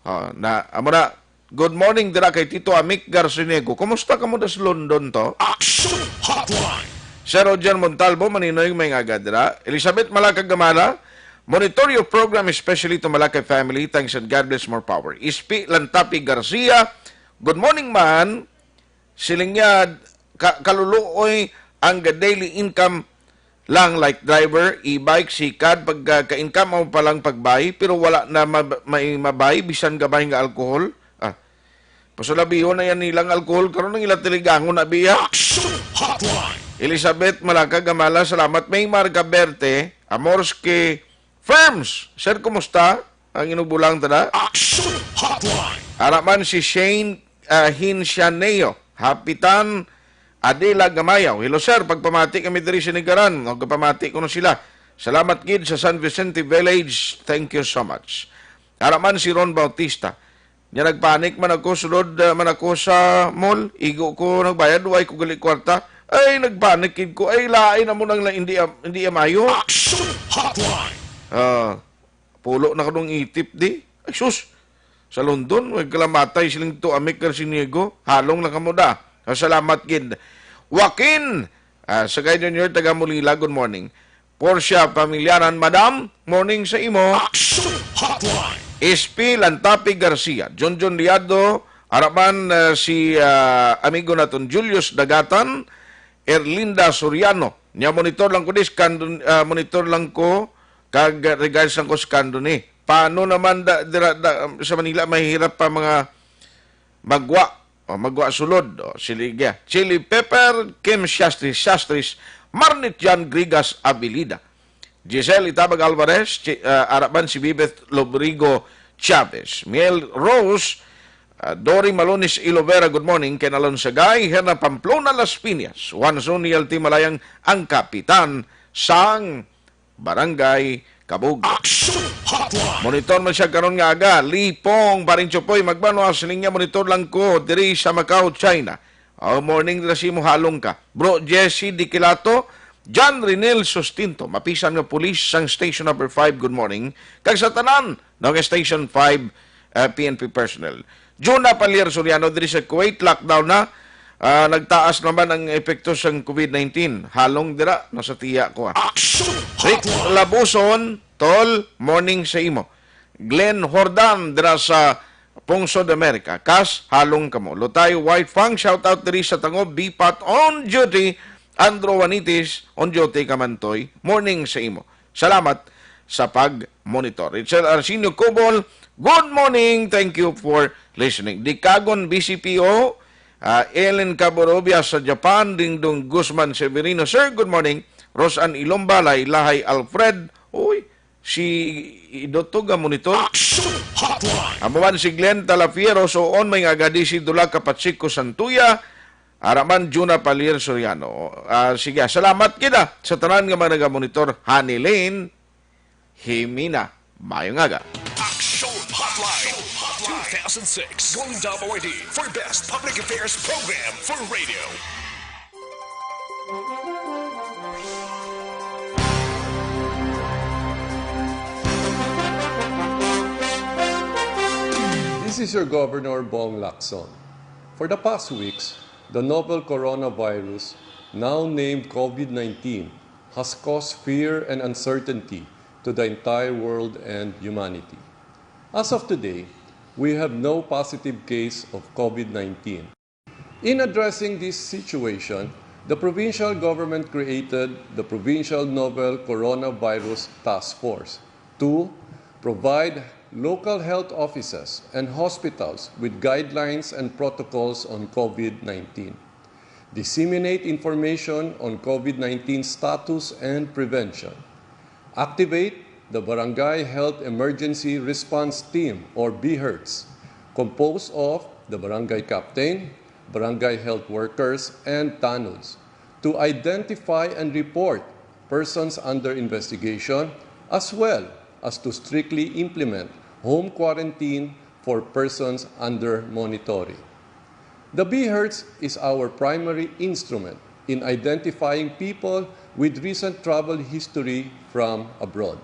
Ah, na, amo na, good morning dira kay Tito Amic Garcinego. Kumusta kamo das London to? Action Hotline. Sir Roger Montalvo, maninoy may nga dira. Elizabeth Malacag Gamala, "Monitor your program, especially to Malacay family. Thanks and God bless, more power." Ispi Lantapi Garcia, "Good morning, man." Siling niya, ka-, kaluluoy ang daily income lang, like driver, e-bike, sikad, pag, ah, ka-income mo pa lang pagbay, pero wala na mab-, may mabay, bisan gamay nga alcohol. Ah, pasulabihon na yan nilang alcohol, karon ang ila tiligangon na biya. Action Hotline. Elizabeth Malacag Gamala, salamat. May Marga Berte, Amorski Firms. Sir, kumusta? Ang inubulang tada. Action Hotline. Ara man si Shane, ah, Hincianeo. Hapitan Adela Gamayaw. "Hello, sir. Pagpamati kami diri sa Nigaran." O, gapamati ko na sila. "Salamat gid sa San Vicente Village. Thank you so much." Ara man si Ron Bautista. Nya nagpanik man ako, sulod, ah, man ako sa mall. Igo ko nagbayad, way ko gali kwarta. Ay, nagpanic gid ko. Ay, lain na mo nang la-, hindi, am-, hindi amayo. Action Hotline. Ah, pulo na kanong itip di. Ay, sus. Sa London, may kalamatay siling to, Amik Carciniego. Halong na kamo da. Ah, salamat gid. Joaquin, ah, Sagay Junior, taga Mulila, good morning. Portia Pamilyaran, Madam, morning sa imo. Action Hotline. S P Lantapi Garcia, Junjun Liado, araman, ah, si, ah, amigo naton Julius Dagatan, Erlinda Soriano. Nya monitor lang ko dis, kandun-, ah, monitor lang ko, kag regards lang ko sa kandun ni. Paano naman da, dira, da, sa Manila, mahirap pa mga magwa, o magwa sulod, o siligya. Chili Pepper, Kim Shastris, Shastris, Marnit Jan Grigas Abilida. Giselle Itabag Alvarez, Chi-, ah, araman si Bibeth Lobrigo Chavez. Miel Rose, ah, Dory Malonis Ilovera, good morning. Ken Alon Sagay, Herna Pamplona Las Piñas, Juan Zoniel Timalayang ang kapitan sang Barangay Kabug. Action Hotline. Monitor man siya karon nga aga. Lipong, Paring Chupoy, magbanwa, siling niya, monitor lang ko diri sa Macau, China. Oh, morning dira si mo, halong ka. Bro Jesse Diquilato, John Renel Sustinto, mapisan nga pulis sang Station Number Five, good morning. Kag sa tanan, no, nga Station Five, uh, P N P personnel. Juna Palier Soriano, diri sa Kuwait, lockdown na. Ah, nagtaas naman ang epekto sang COVID nineteen. Halong dira, nasa tiya ko, ah. Action Rick Hotline. Labuson, tol, morning sa imo. Glenn Hordan, dira sa Pungsod America. Kas, halong kamo. Lutay White Fang, shout out diri sa Tangob, Bipat on duty. Andrew Juanitis, on duty ka man, toy. Morning sa imo. Salamat sa pag-monitor. Richard Arsenio Cobol, good morning. Thank you for listening. Dikagon B C P O, ah, Ellen Caborobia sa Japan, Dingdong Guzman Severino. Sir, good morning. Rosan Ilomba, Laylahay Alfred. Uy, si Idotog ang monitor. Action Hotline. Amo man si Glenn Talafiero, so on, may nga gadi si Dula Kapachiko Santuya, Araman, Juna Palier Soriano. Ah, sige, salamat kita sa tanan nga mga nagamonitor. Honey Lane, Himina, mayong aga. Action Hotline two thousand six Golden Dome Awardee for Best Public Affairs Program for Radio. This is your Governor, Bong Lacson. For the past weeks, the novel coronavirus, now named COVID nineteen, has caused fear and uncertainty to the entire world and humanity. As of today, we have no positive case of COVID nineteen. In addressing this situation, the provincial government created the Provincial Novel Coronavirus Task Force to provide local health offices and hospitals with guidelines and protocols on COVID nineteen, disseminate information on COVID nineteen status and prevention, activate the Barangay Health Emergency Response Team, or BHERTs, composed of the barangay captain, barangay health workers, and tanods to identify and report persons under investigation, as well as to strictly implement home quarantine for persons under monitoring. The BHERTs is our primary instrument in identifying people with recent travel history from abroad.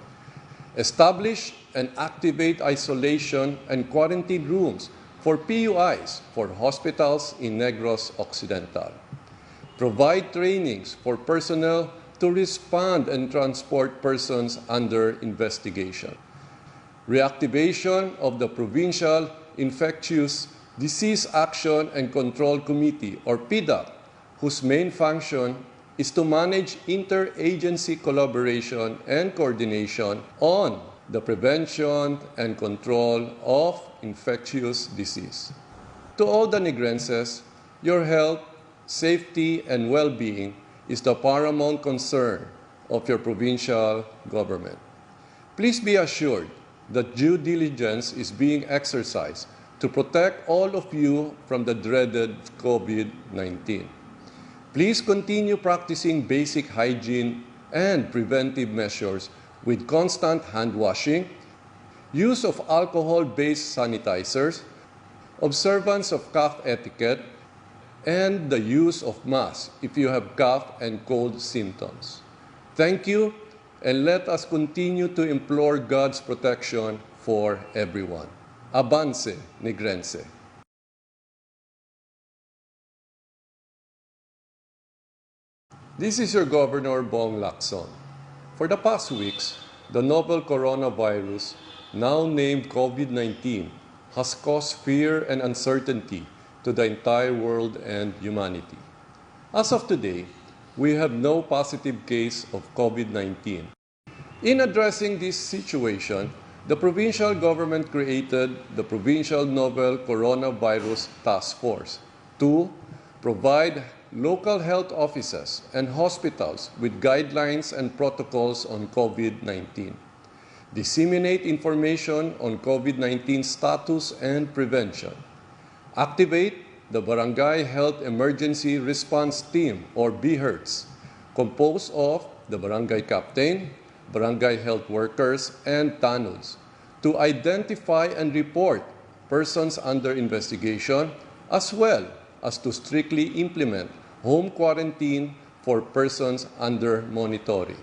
Establish and activate isolation and quarantine rooms for P U Is for hospitals in Negros Occidental. Provide trainings for personnel to respond and transport persons under investigation. Reactivation of the Provincial Infectious Disease Action and Control Committee, or PDAC, whose main function is to manage interagency collaboration and coordination on the prevention and control of infectious disease. To all the Negrenses, your health, safety, and well-being is the paramount concern of your provincial government. Please be assured that due diligence is being exercised to protect all of you from the dreaded COVID nineteen. Please continue practicing basic hygiene and preventive measures with constant hand washing, use of alcohol-based sanitizers, observance of cough etiquette, and the use of masks if you have cough and cold symptoms. Thank you, and let us continue to implore God's protection for everyone. Abunse, Negrense. This is your Governor, Bong Lacson. For the past weeks, the novel coronavirus, now named COVID nineteen, has caused fear and uncertainty to the entire world and humanity. As of today, we have no positive case of COVID nineteen. In addressing this situation, the provincial government created the Provincial Novel Coronavirus Task Force to provide local health offices and hospitals with guidelines and protocols on COVID nineteen, disseminate information on COVID nineteen status and prevention, activate the Barangay Health Emergency Response Team, or BHERTs, composed of the barangay captain, barangay health workers, and tanods, to identify and report persons under investigation, as well as to strictly implement home quarantine for persons under monitoring.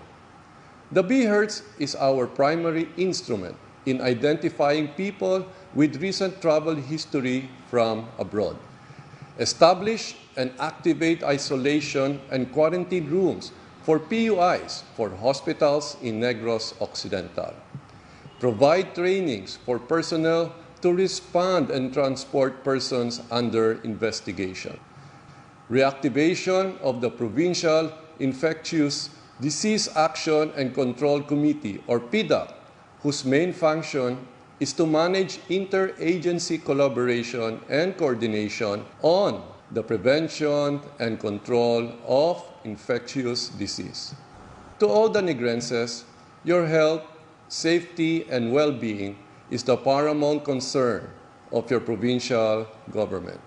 The BHERTs is our primary instrument in identifying people with recent travel history from abroad. Establish and activate isolation and quarantine rooms for PUIs for hospitals in Negros Occidental. Provide trainings for personnel to respond and transport persons under investigation. Reactivation of the Provincial Infectious Disease Action and Control Committee, or PDAC, whose main function is to manage interagency collaboration and coordination on the prevention and control of infectious disease. To all the Negrenses, your health, safety, and well-being is the paramount concern of your provincial government.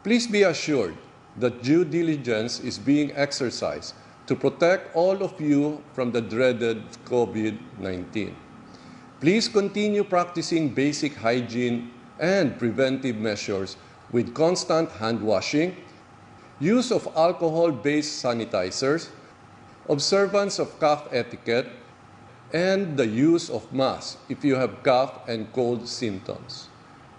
Please be assured that due diligence is being exercised to protect all of you from the dreaded COVID nineteen. Please continue practicing basic hygiene and preventive measures with constant hand washing, use of alcohol-based sanitizers, observance of cough etiquette, and the use of masks if you have cough and cold symptoms.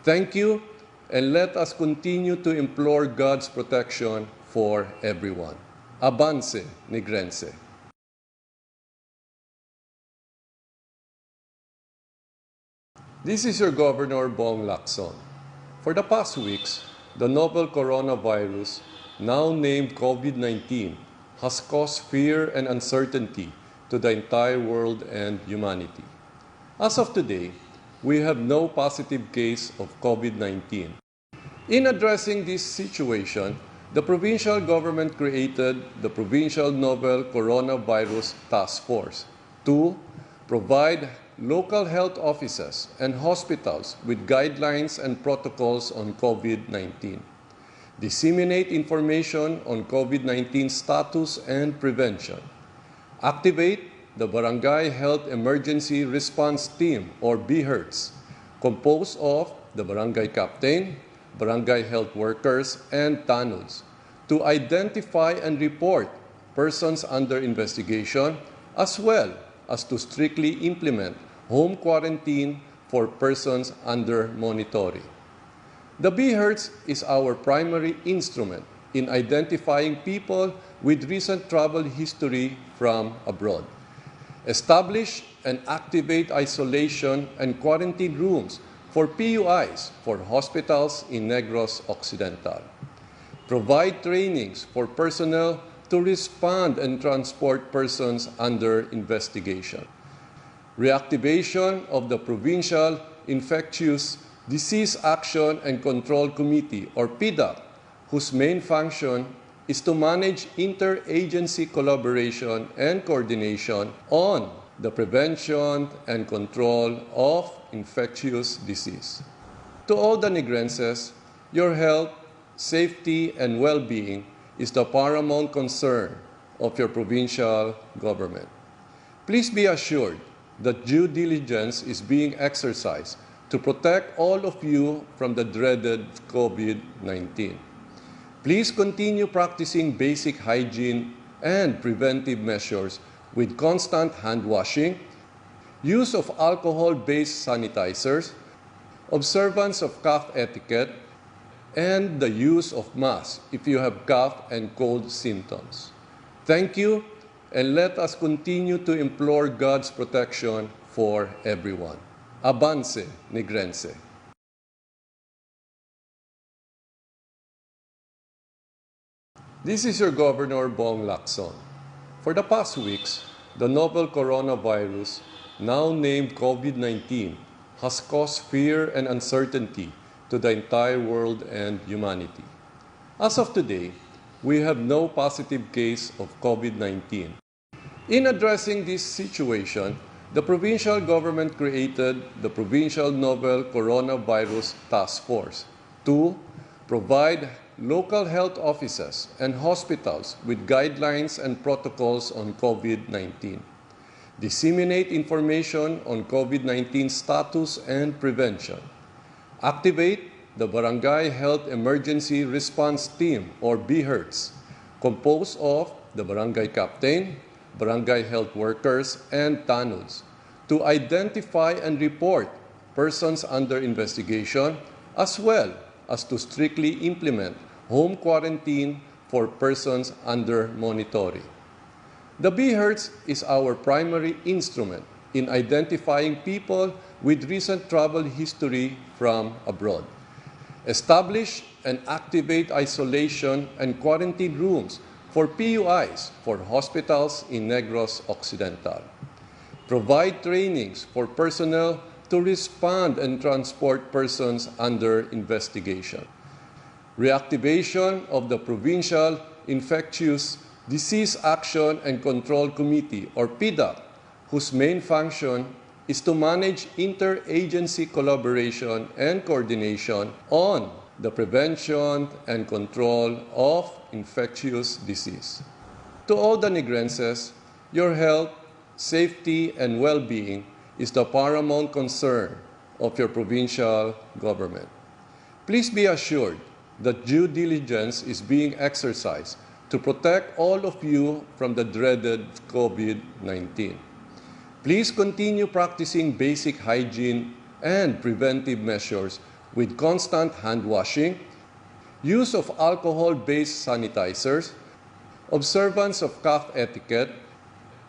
Thank you, and let us continue to implore God's protection for everyone. Abunse, Negrense. This is your Governor, Bong Lacson. For the past weeks, the novel coronavirus, now named COVID nineteen, has caused fear and uncertainty to the entire world and humanity. As of today, we have no positive case of COVID nineteen. In addressing this situation, the provincial government created the Provincial Novel Coronavirus Task Force to provide local health offices and hospitals with guidelines and protocols on COVID nineteen, disseminate information on COVID nineteen status and prevention, activate the Barangay Health Emergency Response Team, or BHERTs, composed of the barangay captain, barangay health workers, and tanods, to identify and report persons under investigation, as well as to strictly implement home quarantine for persons under monitoring. The BHERTs is our primary instrument in identifying people with recent travel history from abroad. Establish and activate isolation and quarantine rooms for PUIs for hospitals in Negros Occidental. Provide trainings for personnel to respond and transport persons under investigation. Reactivation of the Provincial Infectious Disease Action and Control Committee, or PDAC, whose main function is to manage interagency collaboration and coordination on the prevention and control of infectious disease. To all the Negrenses, your health, safety, and well-being is the paramount concern of your provincial government. Please be assured that due diligence is being exercised to protect all of you from the dreaded COVID nineteen. Please continue practicing basic hygiene and preventive measures with constant hand washing, use of alcohol-based sanitizers, observance of cough etiquette, and the use of masks if you have cough and cold symptoms. Thank you, and let us continue to implore God's protection for everyone. Avance, Negrense. This is your Governor, Bong Lacson. For the past weeks, the novel coronavirus, now named COVID nineteen, has caused fear and uncertainty to the entire world and humanity. As of today, we have no positive case of COVID nineteen. In addressing this situation, the provincial government created the Provincial Novel Coronavirus Task Force to provide local health offices and hospitals with guidelines and protocols on COVID nineteen, disseminate information on COVID nineteen status and prevention, activate the Barangay Health Emergency Response Team, or BHERTs, composed of the barangay captain, barangay health workers, and tanods, to identify and report persons under investigation, as well as to strictly implement home quarantine for persons under monitoring. The BHERTs is our primary instrument in identifying people with recent travel history from abroad. Establish and activate isolation and quarantine rooms for P U Is for hospitals in Negros Occidental. Provide trainings for personnel to respond and transport persons under investigation. Reactivation of the Provincial Infectious Disease Action and Control Committee, or PIDAC, whose main function is to manage interagency collaboration and coordination on the prevention and control of infectious disease. To all the Negrenses, your health, safety, and well-being is the paramount concern of your provincial government. Please be assured that due diligence is being exercised to protect all of you from the dreaded COVID nineteen. Please continue practicing basic hygiene and preventive measures with constant hand washing, use of alcohol-based sanitizers, observance of cough etiquette,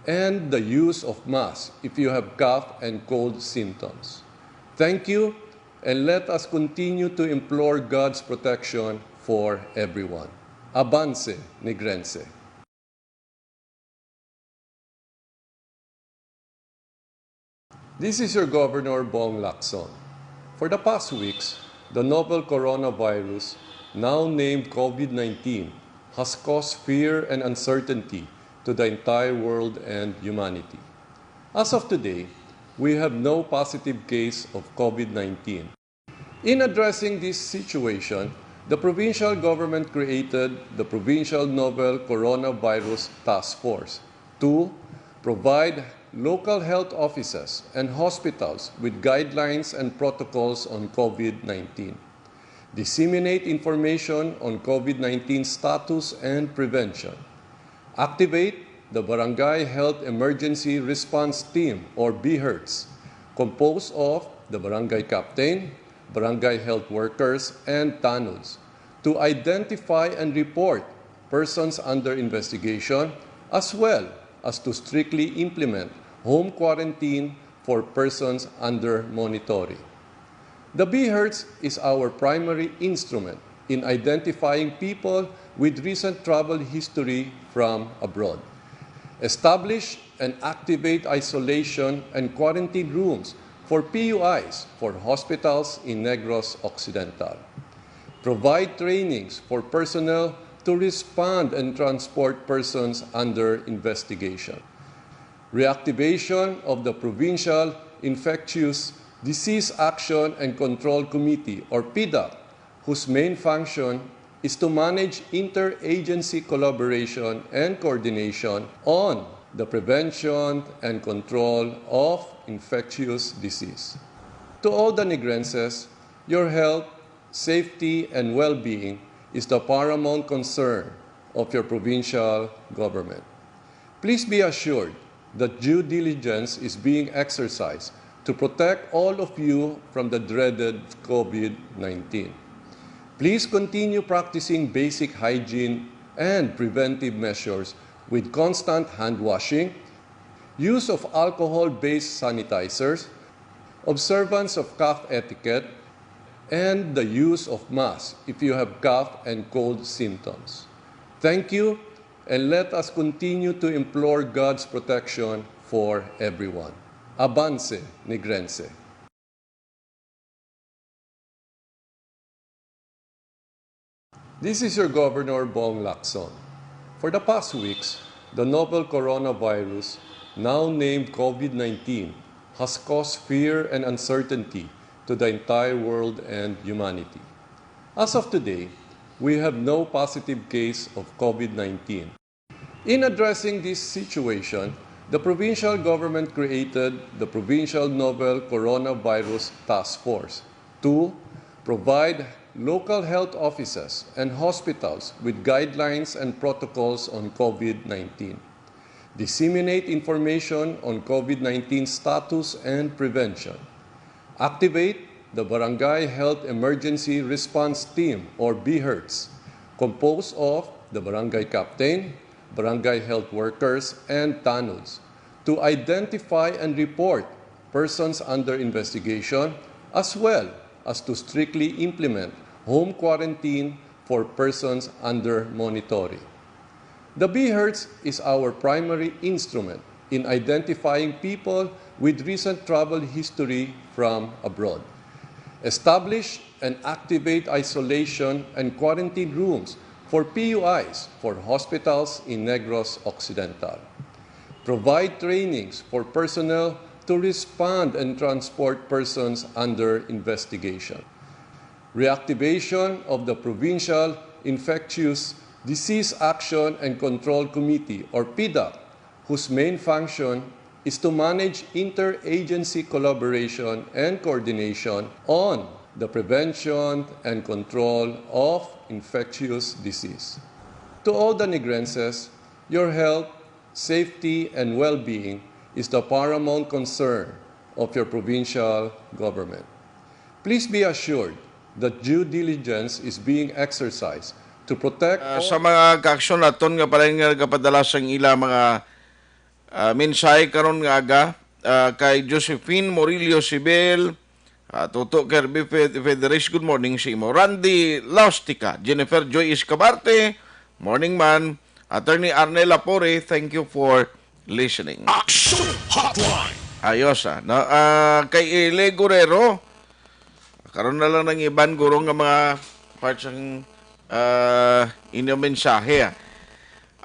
and the use of masks if you have cough and cold symptoms. Thank you, and let us continue to implore God's protection for everyone. Avance, Negrense. This is your Governor, Bong Lacson. For the past weeks, the novel coronavirus, now named COVID nineteen, has caused fear and uncertainty to the entire world and humanity. As of today, we have no positive case of COVID nineteen. In addressing this situation, the provincial government created the Provincial Novel Coronavirus Task Force to provide local health offices and hospitals with guidelines and protocols on COVID nineteen, disseminate information on COVID nineteen status and prevention, activate the Barangay Health Emergency Response Team, or BHERTs, composed of the barangay captain, barangay health workers, and tanods, to identify and report persons under investigation, as well as to strictly implement home quarantine for persons under monitoring. The BHERTs is our primary instrument in identifying people with recent travel history from abroad. Establish and activate isolation and quarantine rooms for P U Is for hospitals in Negros Occidental. Provide trainings for personnel to respond and transport persons under investigation. Reactivation of the Provincial Infectious Disease Action and Control Committee, or PIDAC, whose main function is to manage interagency collaboration and coordination on the prevention and control of infectious disease. To all the Negrenses, your health, safety, and well-being is the paramount concern of your provincial government. Please be assured that due diligence is being exercised to protect all of you from the dreaded COVID nineteen. Please continue practicing basic hygiene and preventive measures with constant hand washing, use of alcohol-based sanitizers, observance of cough etiquette, and the use of masks if you have cough and cold symptoms. Thank you, and let us continue to implore God's protection for everyone. Avance, Negrense. This is your Governor, Bong Lacson. For the past weeks, the novel coronavirus, now named COVID nineteen, has caused fear and uncertainty to the entire world and humanity. As of today, we have no positive case of COVID nineteen. In addressing this situation, the provincial government created the Provincial Novel Coronavirus Task Force to provide local health offices and hospitals with guidelines and protocols on COVID nineteen, disseminate information on COVID nineteen status and prevention, activate the Barangay Health Emergency Response Team, or BHERTs, composed of the barangay captain, barangay health workers, and tanods, to identify and report persons under investigation, as well as to strictly implement home quarantine for persons under monitoring. The BHERTs is our primary instrument in identifying people with recent travel history from abroad. Establish and activate isolation and quarantine rooms for PUIs for hospitals in Negros Occidental. Provide trainings for personnel to respond and transport persons under investigation. Reactivation of the Provincial Infectious Disease Action and Control Committee, or PIDAC, whose main function is to manage interagency collaboration and coordination on the prevention and control of infectious disease. To all the Negrenses, your health, safety, and well-being is the paramount concern of your provincial government. Please be assured that due diligence is being exercised to protect Ah, all sa mga kaaksyon naton nga palain nga nagapadala sang ila mga, ah, mensahe karon nga aga, ah, kay Josephine Morillo Sibel, ah, Toto Kirby Fe-, Federis, good morning sa imo. Randy Laustica, Jennifer Joy Escabarte, morning man. Attorney Arnel Lapore, thank you for listening. Action Hotline. Ayos, ah. Na, ah, kay Eli Guerrero, karon na lang nang iban guro nga mga parts ang, ah, inyong mensahe, ah.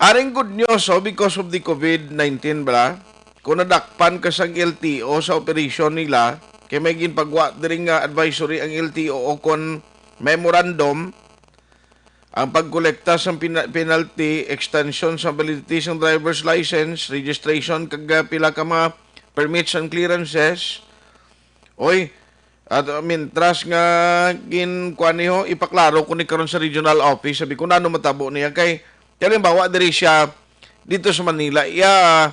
Aring good news, oh, because of the COVID nineteen, bala, kung nadakpan ka sang L T O sa operasyon nila, kay may ginpagwa diri nga advisory ang L T O o kon memorandum, ang pagkolekta sang pina-, penalty, extension sa validity sang driver's license, registration, kag, ah, pila ka mga permits and clearances. Oy, at, uh, mintras nga gin-, kuan niyo, ipaklaro ko ni karon sa regional office, sabi ko, "Nano matabo niya?" Kay, halimbawa, diri siya, dito sa Manila, iya,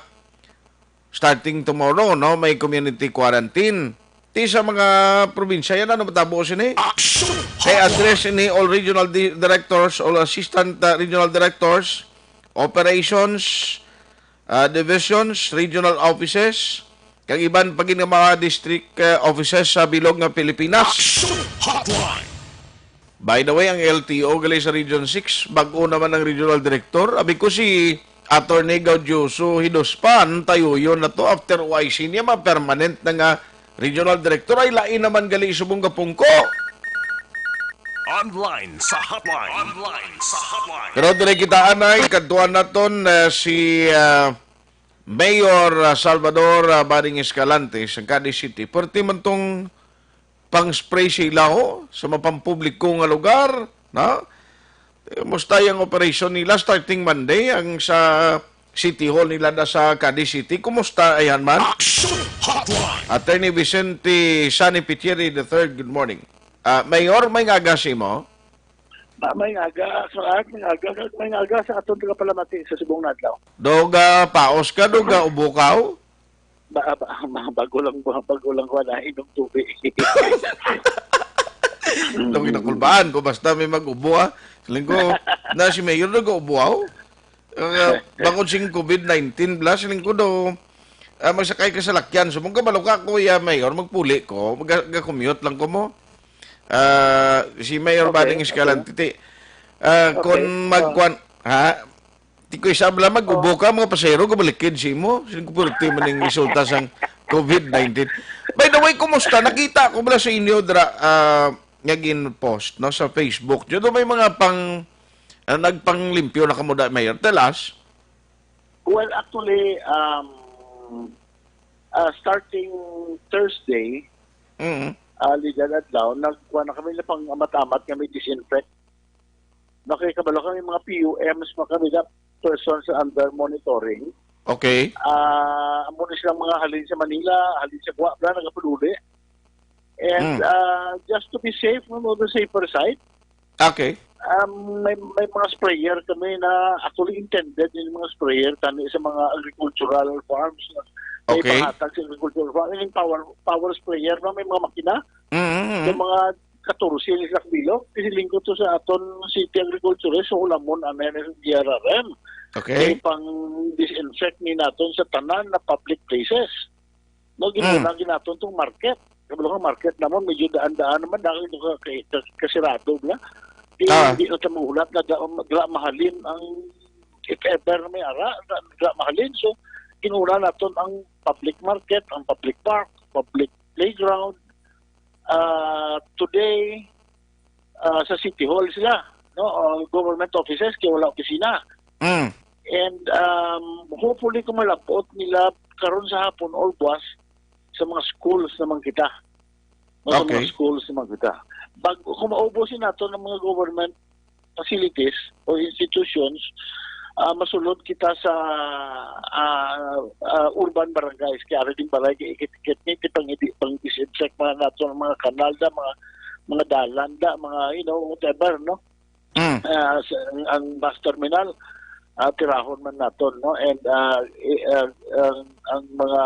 starting tomorrow, no, may community quarantine. Ti sa mga probinsya, yan, ano matabo sini? Action Kay Hotline. Address ini all regional di-, directors, all assistant, uh, regional directors, operations, uh, divisions, regional offices, kag iban pa gid nga mga district, uh, offices sa bilog nga Pilipinas. Action Hotline. By the way, ang L T O gali sa Region six, bag-o naman ang regional director. Abi ko si Attorney Gaudioso Hidospan, tayuyon na to after O I C niya, ma-permanent na nga regional director. Ay, lain naman gali subong kapungko. Online sa hotline. Online sa hotline. Pero dire kita anay, kadtuan naton, eh, si, ah, Mayor, ah, Salvador, ah, Bading Escalante sa Cadiz City. Perti man tong pang-spray sa ilaho sa mapampubliko nga lugar, na? Eh, musta ang operasyon nila starting Monday, ang sa City Hall nila na sa Cadiz City? Kumusta, ayhan man? Action Hotline. Attorney Vicente Sani Pichiri the third, good morning. Ah, Mayor, may nga aga sa imo? Ma-, may aga, sa at may aga, may aga sa aton taga Palamati sa subong nga adlaw. Daw ga paos ka, daw ga ubo ka, oh? Ba, ba, ba, bago lang, bago lang ko na inom tubig. Daw ginakulbaan ko, basta may mag-ubo, ah. Siling ko, na si Mayor daw ga ubo, ah, oh. Uh, bangod sing COVID nineteen bla, siling ko daw, ah, magsakay ka sa lakyan. So, mong kabalo ka, Kuya Mayor, magpuli ko, mag-, ga-commute lang ko mo. Ah, si Mayor Okay, Bading Escalante, okay. Ti, ah, Okay. Kung magkuan, ha? Ti ko isab lang, mag-ubo ka, mga pasahero, gumalikid si mo. Siling ko, pwerte man yung resulta sang COVID nineteen. By the way, kumusta? Nakita ko bala sa inyo, dra, ah, nga gin-post, no, sa Facebook. Yun, may mga pang, ah, nagpanglimpyo na kamo da, Mayor. Tell us. Well, actually, um, ah, starting Thursday, Mm. ah, ligal adlaw, nagkuha na kami na pang amat-amat nga may disinfect. Nakikabalo kami mga P U Ms, mga kami na persons under monitoring. Okay. Ah, amo ni silang mga halin sa Manila, halin sa Guam, na nagapaluli. And, Mm. ah, just to be safe, no, on the safer side, Okay. um, may, may mga sprayer kami na actually intended yung mga sprayer tani sa mga agricultural farms. May Okay. pahatag sa agricultural farm. Yung power, power sprayer, no? May mga makina. Mm, mm, mm. Yung mga katorse ni sa bilog, isiling ko to sa aton city agriculturist, so ulamon, ano yan, yung D R R M. Okay. Kay pang disinfect ni naton sa tanan na public places. No, Mm. ginuna ginaton tong market. Kabalo nga market namon, medyo daan-daan naman, dahil ito ka, ka, ka, kasirado bla. Di, Ah. di na ta mahulat na da, da mahalin ang, if ever na may ara, da, da mahalin. So, ginuna naton ang public market, ang public park, public playground. Ah, today, ah, sa City Hall sila, no? Ah, government offices, kaya wala opisina. Mm. And, um, hopefully, kung malabot nila karon sa hapon or buwas, sa mga schools naman kita. No, sa mga Okay. schools naman kita. Bag, kung maubos nato ng mga government facilities o institutions, ah, masulod kita sa, ah, ah, urban barangays. Kaya rin yung barangay, ikit-ikit ni, pang, pang disinfect mga nato ng mga kanal da, mga, mga dalan da, mga, you know, whatever, no? Mm. Ah, sa, ang, ang bus terminal, ah, tirahon man naton, no? And, ah, i-, ah, ang, ang mga,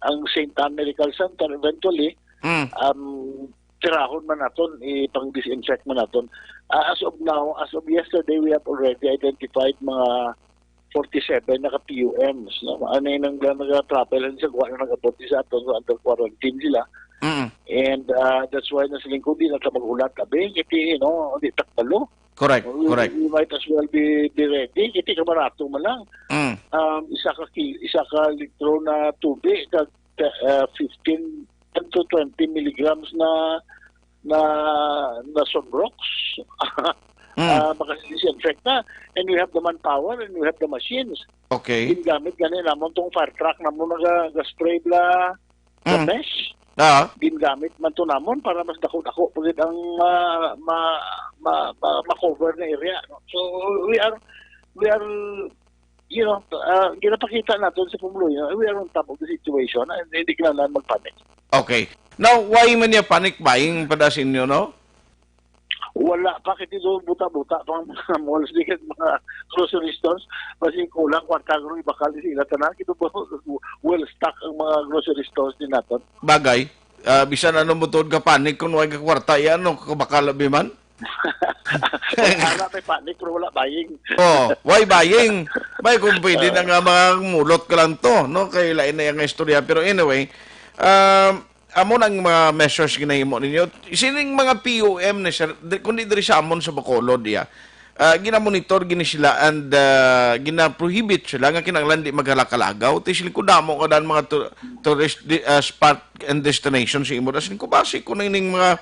ang Saint Anne Medical Center, eventually, Mm. um, tirahon man naton, ipang-disinfect man naton. Ah, as of now, as of yesterday, we have already identified mga forty-seven na ka P U Ms, no? Ano yung nang, nag-travel sa Guam na nag-abot sa aton, so under quarantine sila. Mm. And, ah, that's why nasiling ko, di na ta maghulat, abi, kasi, you know, di takbalo. Correct, We, correct. we might as well be, be ready, kasi kamarato man lang. Mm. Um, isa ka ki-, isa ka litro na tubig, kag, ah, fifteen to twenty milligrams na, na, na Sunrox. Mm. Ah, makadisinfect na. And we have the manpower and we have the machines. Okay. Gingamit gani namon tong fire truck namon nga ga-spray bla sa Mm. mesh. Ah. Gingamit man to namon para mas dako-dako pa gid ang ma-, ma-, ma-, ma-, ma-cover na area, no? So, we are, we are, you know, ah, ginapakita naton sa pumuluyo, we are on top of the situation and hindi kinahanglan magpanic. Okay. Now, why man niya panic buying pa da sa inyo, no? Wala pa, kay dito buta-buta pa ang mga malls, di kag mga grocery stores. Basi kulang kwarta, guro, ibakal sila tanan. Kito ba, well stock ang mga grocery stores din naton. Bagay, ah, bisan ano mo tuod ka panic kung wala ka kwarta, yan, no? Kabakal, abi man? Wala may panic, pero wala buying. Oh, why buying? May kung pwede na Ah. nga mga mulot ka lang to, no? Kay lain na yung istorya. Pero anyway, um, amo nang mga measures ginahimo ninyo. Sining mga P U M ni sir, di, kundi diri sa amon sa Bacolod, iya. Ah, ginamonitor gini sila and, ah, gina-prohibit sila nga kinahanglan di magkalakalagaw. Ti siling ko damo nga dan mga tu-, tourist di-, ah, spot and destination sa imo. Siling ko basi ko na ining mga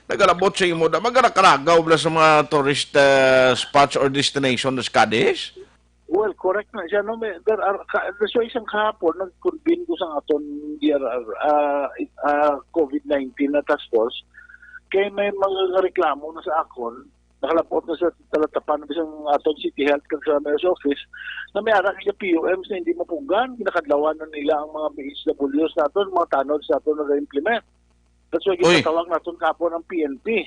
nagalabot sa imo da, magkalakalagaw bala sa mga tourist, ah, spots or destination sa Cadiz. Well, correct na siya, no? May, there are, ka, that's why isang kahapon, nag-convene ko sa aton D R R, ah, ah, COVID nineteen na task force. Kay may mga reklamo na sa akon, nakalabot na sa talatapan, bisang aton City Health kag sa Mayor's Office, na may ara kay P U Ms na hindi mapunggan, ginakadlawan na nila ang mga B H Ws naton, mga tanod sa aton nag-implement. That's why Uy. ginatawag naton kahapon ang P N P.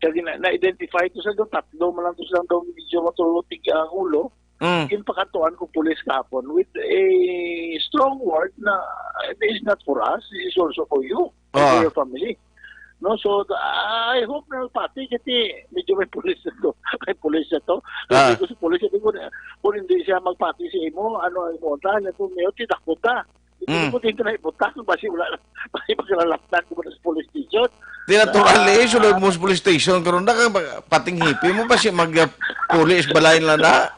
Kag na, na-identify to sa do, tatlo man lang to silang daw medyo matulo tig ang ulo. Mm. Ginpakantuan ko pulis kahapon with a strong word na, "It is not for us, this is also for you and for Ah. your family." No, so, I hope na pati kasi medyo may pulis na to. May pulis na to. Ah. Sabi ko sa pulis, sabi ko na, "Kung hindi siya magpati sa imo, ano ang imo? Ang tahan na ito, mayor, tinakbo ta." Hindi Mm. ko din na ibutang, basi wala, basi maglalapnan ko muna sa police station. Tinatural Ah. eh, sulod mo sa police station, karon na ka, pating hipi mo, basi mag, uh, police balay na na.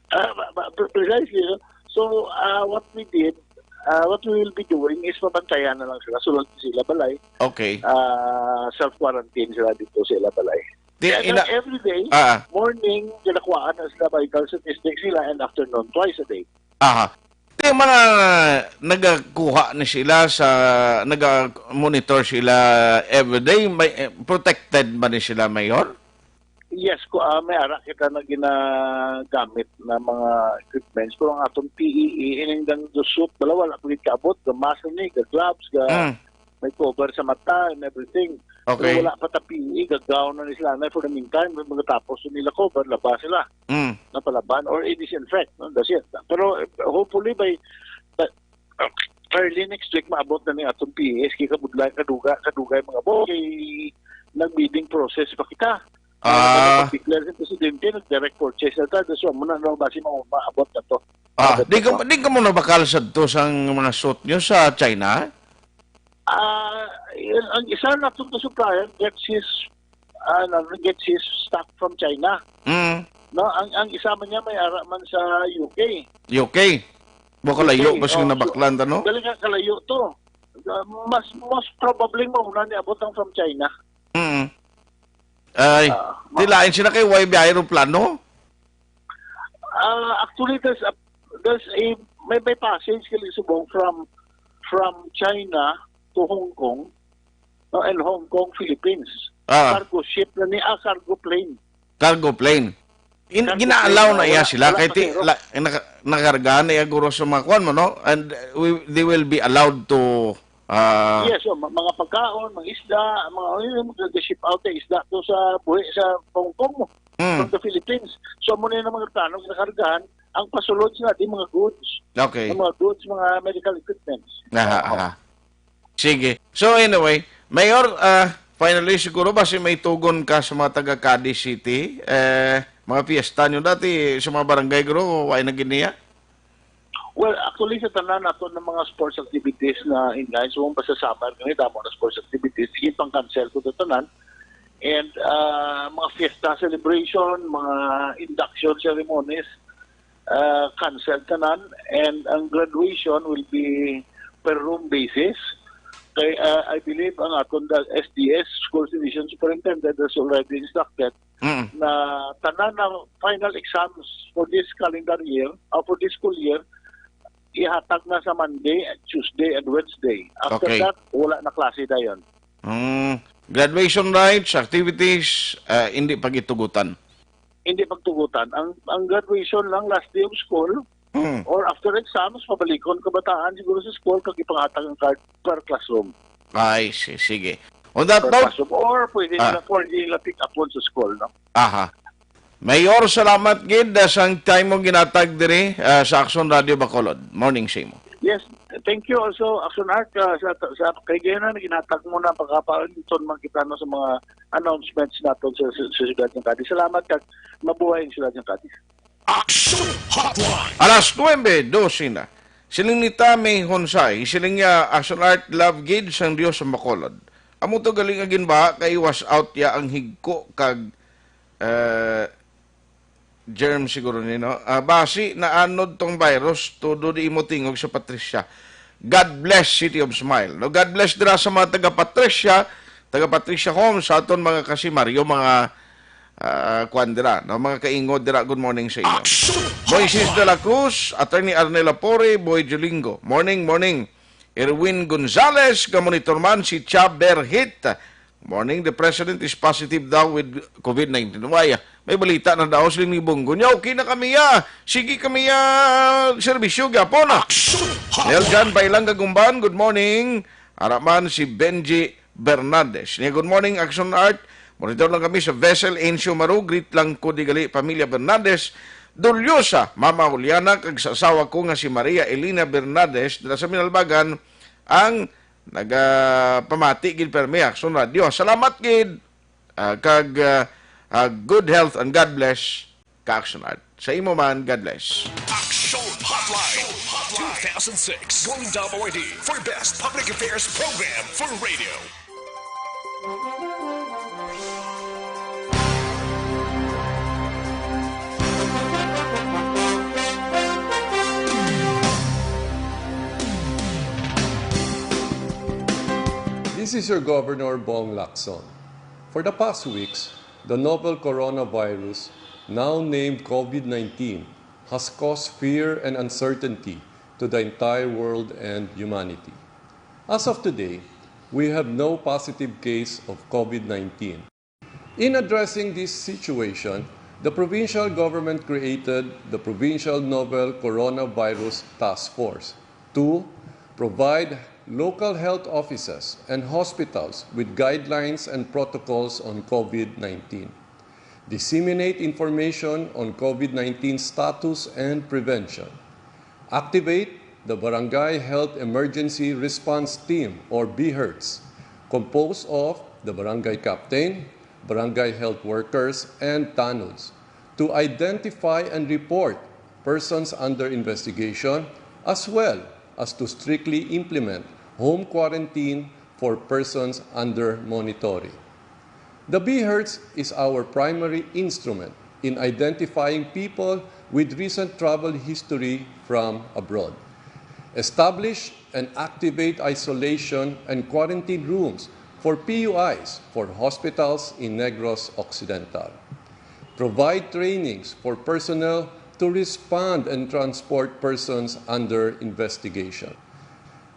Ah, ma-, ma-, pre-, precisely, no? So, ah, what we did, ah, what we will be doing is mabantayan na lang sila, sulod sila balay. Okay. Ah, self-quarantine sila dito sa ila balay. Di, And ina- then every day, Ah. morning, kinakuhaan na sila vital statistics nila and afternoon, twice a day. Aha. Di mga nagakuha ni sila sa, naga-monitor sila everyday, may, eh, protected ba ni sila, Mayor? Yes, ko, ah, may ara kita na ginagamit na mga equipments, pero ang atong P E E, ining dang suit, bala, wala pa gid kaabot, ga mask ni, ga gloves, ga Mm. may cover sa mata and everything. Okay. Pero wala pa ta P E E, ga-gown na ni sila. Na, for the meantime, magkatapos nila cover, laba sila. Mm. Napalaban or i-disinfect, no? That's it. Pero, eh, hopefully by, by, uh, early next week, maabot na ni atong P E S, kay kabudlay, kaduga, kadugay mga abot. Kay nag-bidding process pa kita. Ah. Ano, pag-declare sa presidente, nag-direct purchase na ta. So, muna na, basi ma-, maabot na to. Ah, Maabot di na ka, to. di ka mo nabakal sa to sang mga suit nyo sa China? Ah, yun, ang isa na to supplier gets his, ano, gets his stock from China. Mm. No, ang, ang isa man niya may ara man sa U K. U K. Wa kalayo, U K, ba siya oh, nabaklan ta, no? Dali nga kalayo to. Uh, mas, most probably mauna ni abot ang from China. Mm. Ay, Ah, ma- tilain sila kay way biyahe aeroplano? Ah, actually, there's a, there's a, may, may passage kay subong from, from China to Hong Kong, no, and Hong Kong, Philippines. Ah. Cargo ship na ni, ah, cargo plane. Cargo plane. In, Cargo gina-allow plane, na na iya wala, sila wala kay ti-, pasahero. La, naka-, nakarga na iya guro sa mga kwan mo, no? And, uh, we, they will be allowed to, uh, Yes, so, ma-, mga pagkaon, mga isda, mga, ano yung mag-ship out na isda to sa buhi sa Hong Kong mo, Mm. from the Philippines. So, muna yung mga plano, ginakargahan, ang pasulod sila, di mga goods. Okay. Ang mga goods, mga medical equipments. Aha, Oo. aha. Sige. So, anyway, Mayor, ah, finally, siguro ba si may tugon ka sa mga taga Cadiz City? Eh, mga fiesta nyo dati sa mga barangay, guro, wala na giniya? Well, actually, sa tanan nato ng mga sports activities na inline, so, basta summer, kami damo na sports activities, sige pang cancel ko sa tanan. And, ah, mga fiesta celebration, mga induction ceremonies, ah, cancel tanan. And ang graduation will be per room basis. Kay, ah, I believe ang aton da-, S D S, Schools Division Superintendent, has already instructed Mm. na tanan ng final exams for this calendar year, or for this school year, ihatag na sa Monday, Tuesday, and Wednesday. After Okay. that, wala na klase dayon. Mm. Graduation rites, activities, ah, hindi pagitugutan. Hindi pagtugutan. Ang, ang graduation lang, last day of school, Mm. or after exams, pabalikon kabataan siguro sa school, kag ipanghatag ang card per classroom. Ay, si-, sige. On that Per note, classroom. Or pwede ah. nila, pwede nila pick up on sa school, no? Aha. Mayor, salamat gid, ah, sang time mo ginatag diri, ah, sa Action Radio Bacolod. Morning sa imo. Yes, thank you also, Action Art, ah, sa, sa kay Gena, na ginatag mo na pagkapaunton man kita, no, sa mga announcements naton sa, sa, sa siyudad ng Cadiz. Salamat, kag mabuhay ang siyudad ng Cadiz. Action Hotline. Alas nuebe dose na. Siling ni Tammy Honsay, siling niya, "Action Art, love gid sang Dios sa Bacolod." Amo to galing agin ba, kay wash out ya ang higko kag, eh, germ siguro ni, no? Ah, basi naanod tong virus, todo di imo tingog sa Patricia. God bless City of Smile. No, God bless dira sa mga taga Patricia, taga Patricia Homes, sa aton mga kasimaryo, mga, ah, kwan dira, no, mga kaingod dira. Good morning sa inyo. Action Moises Hotline. De La Cruz, Attorney Arnel Lapore, Boy Julingo. Morning, morning. Erwin Gonzalez, ka monitor man si Cha Berhit. Morning, the president is positive daw with COVID nineteen. Why? May balita na daw, siling ni Bongo niya, "Okay na kami, ah. Sige kami, ah, serbisyo gyapon, ah." Action Hotline. Eljan Bailang Gagumban, good morning. Araman si Benji Bernades. Niya, "Good morning, Action Art. Monitor lang kami sa vessel, Encio Maru, greet lang ko di gali, pamilya Bernades, Dulyosa, Mama Juliana, kag sa asawa ko nga si Maria Elena Bernades, dala sa Minalbagan, ang nagapamati gid permi, Action Radio. Salamat gid, ah, kag, ah, ah, good health and God bless, ka-Action Ad. Sa imo man, God bless. Action Hotline, two thousand six Golden Dome Awardee for Best Public Affairs Program for Radio. This is your Governor, Bong Lacson. For the past weeks, the novel coronavirus, now named COVID nineteen, has caused fear and uncertainty to the entire world and humanity. As of today, we have no positive case of COVID nineteen. In addressing this situation, the provincial government created the Provincial Novel Coronavirus Task Force to provide local health offices and hospitals with guidelines and protocols on COVID nineteen, disseminate information on COVID nineteen status and prevention, activate the Barangay Health Emergency Response Team, or BHERTs, composed of the barangay captain, barangay health workers, and tanods, to identify and report persons under investigation, as well as to strictly implement home quarantine for persons under monitoring. The BHERTs is our primary instrument in identifying people with recent travel history from abroad. Establish and activate isolation and quarantine rooms for P U Is for hospitals in Negros Occidental. Provide trainings for personnel to respond and transport persons under investigation.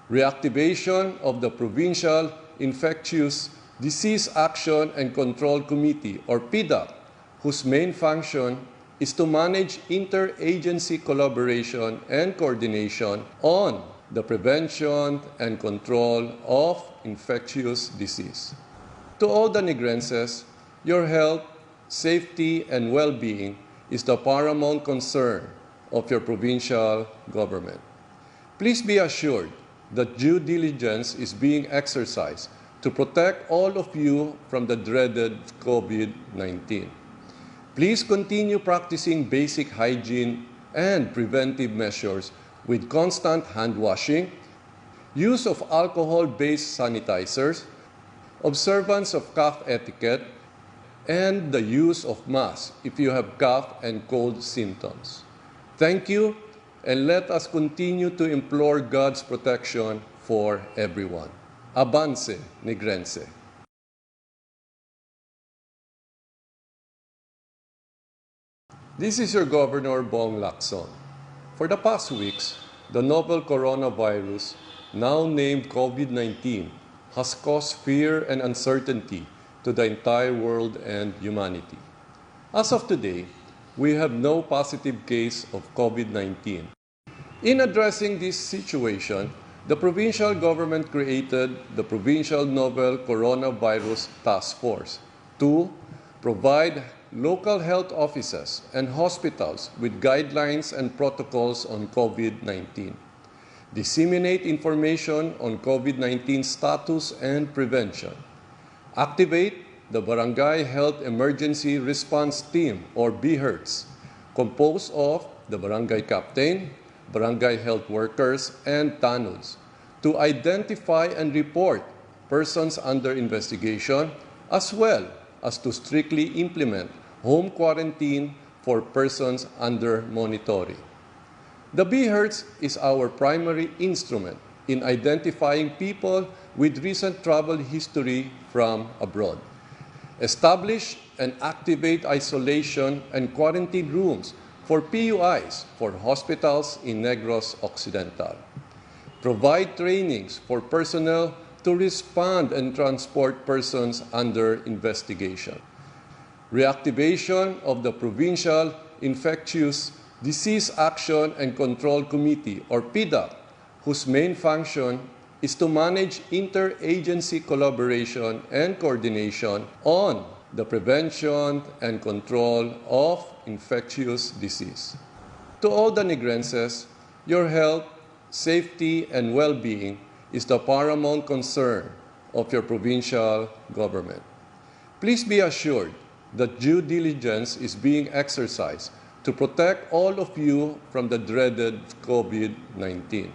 Reactivation of the Provincial Infectious Disease Action and Control Committee, or PIDAC, whose main function is to manage interagency collaboration and coordination on the prevention and control of infectious disease. To all the Negrenses, your health, safety, and well-being is the paramount concern of your provincial government. Please be assured that due diligence is being exercised to protect all of you from the dreaded COVID nineteen. Please continue practicing basic hygiene and preventive measures with constant hand washing, use of alcohol-based sanitizers, observance of cough etiquette, and the use of masks if you have cough and cold symptoms. Thank you, and let us continue to implore God's protection for everyone. Abante, Negrense. This is your Governor, Bong Lacson. For the past weeks, the novel coronavirus, now named COVID nineteen, has caused fear and uncertainty to the entire world and humanity. As of today, we have no positive case of COVID nineteen. In addressing this situation, the provincial government created the Provincial Novel Coronavirus Task Force to provide local health offices and hospitals with guidelines and protocols on COVID nineteen, disseminate information on COVID nineteen status and prevention, activate the Barangay Health Emergency Response Team, or BHERTs, composed of the barangay captain, barangay health workers, and tanods, to identify and report persons under investigation, as well as to strictly implement home quarantine for persons under monitoring. The BHERTs is our primary instrument in identifying people with recent travel history from abroad. Establish and activate isolation and quarantine rooms for P U Is for hospitals in Negros Occidental. Provide trainings for personnel to respond and transport persons under investigation. Reactivation of the Provincial Infectious Disease Action and Control Committee, or PDAC, whose main function is to manage interagency collaboration and coordination on the prevention and control of infectious disease. To all the Negrenses, your health, safety, and well-being is the paramount concern of your provincial government. Please be assured that due diligence is being exercised to protect all of you from the dreaded COVID nineteen.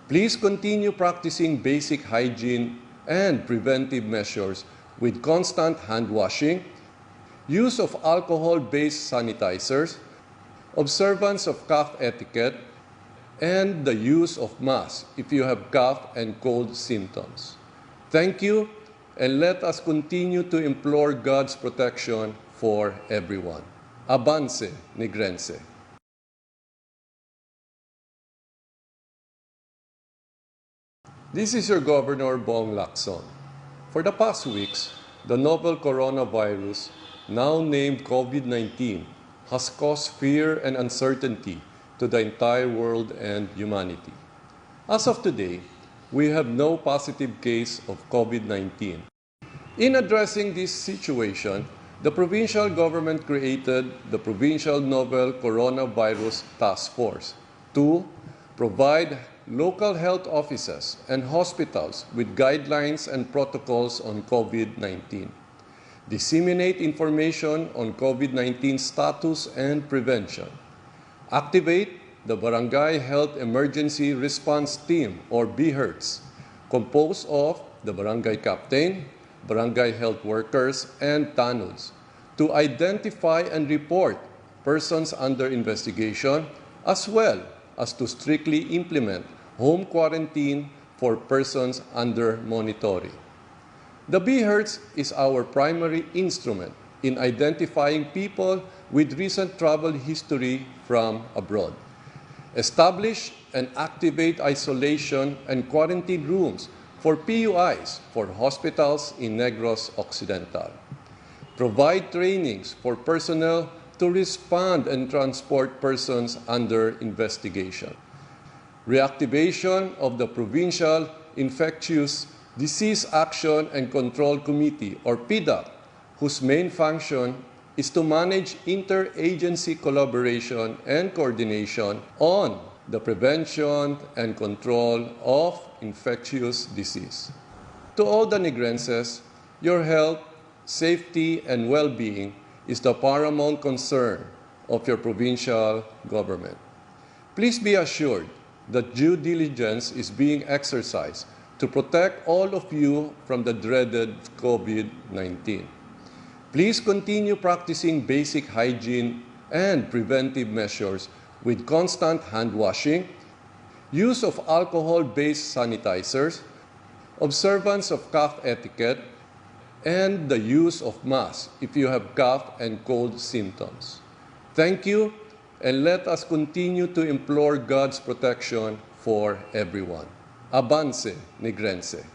Please continue practicing basic hygiene and preventive measures with constant hand washing, use of alcohol-based sanitizers, observance of cough etiquette, and the use of masks if you have cough and cold symptoms. Thank you, and let us continue to implore God's protection for everyone. Abanse, Negrense. This is your Governor, Bong Lacson. For the past weeks, the novel coronavirus, now named COVID nineteen, has caused fear and uncertainty to the entire world and humanity. As of today, we have no positive case of COVID nineteen. In addressing this situation, the provincial government created the Provincial Novel Coronavirus Task Force to provide local health offices and hospitals with guidelines and protocols on COVID nineteen, disseminate information on COVID nineteen status and prevention, activate the Barangay Health Emergency Response Team, or BHERTs, composed of the barangay captain, barangay health workers, and tanods, to identify and report persons under investigation, as well as to strictly implement home quarantine for persons under monitoring. The BHERTs is our primary instrument in identifying people with recent travel history from abroad. Establish and activate isolation and quarantine rooms for P U Is for hospitals in Negros Occidental. Provide trainings for personnel to respond and transport persons under investigation. Reactivation of the Provincial Infectious Disease Action and Control Committee, or PIDAC, whose main function is to manage interagency collaboration and coordination on the prevention and control of infectious disease. To all the Negrenses, your health, safety, and well-being is the paramount concern of your provincial government. Please be assured that due diligence is being exercised to protect all of you from the dreaded COVID nineteen. Please continue practicing basic hygiene and preventive measures with constant hand washing, use of alcohol-based sanitizers, observance of cough etiquette, and the use of masks if you have cough and cold symptoms. Thank you, and let us continue to implore God's protection for everyone. Abanse, Negrense.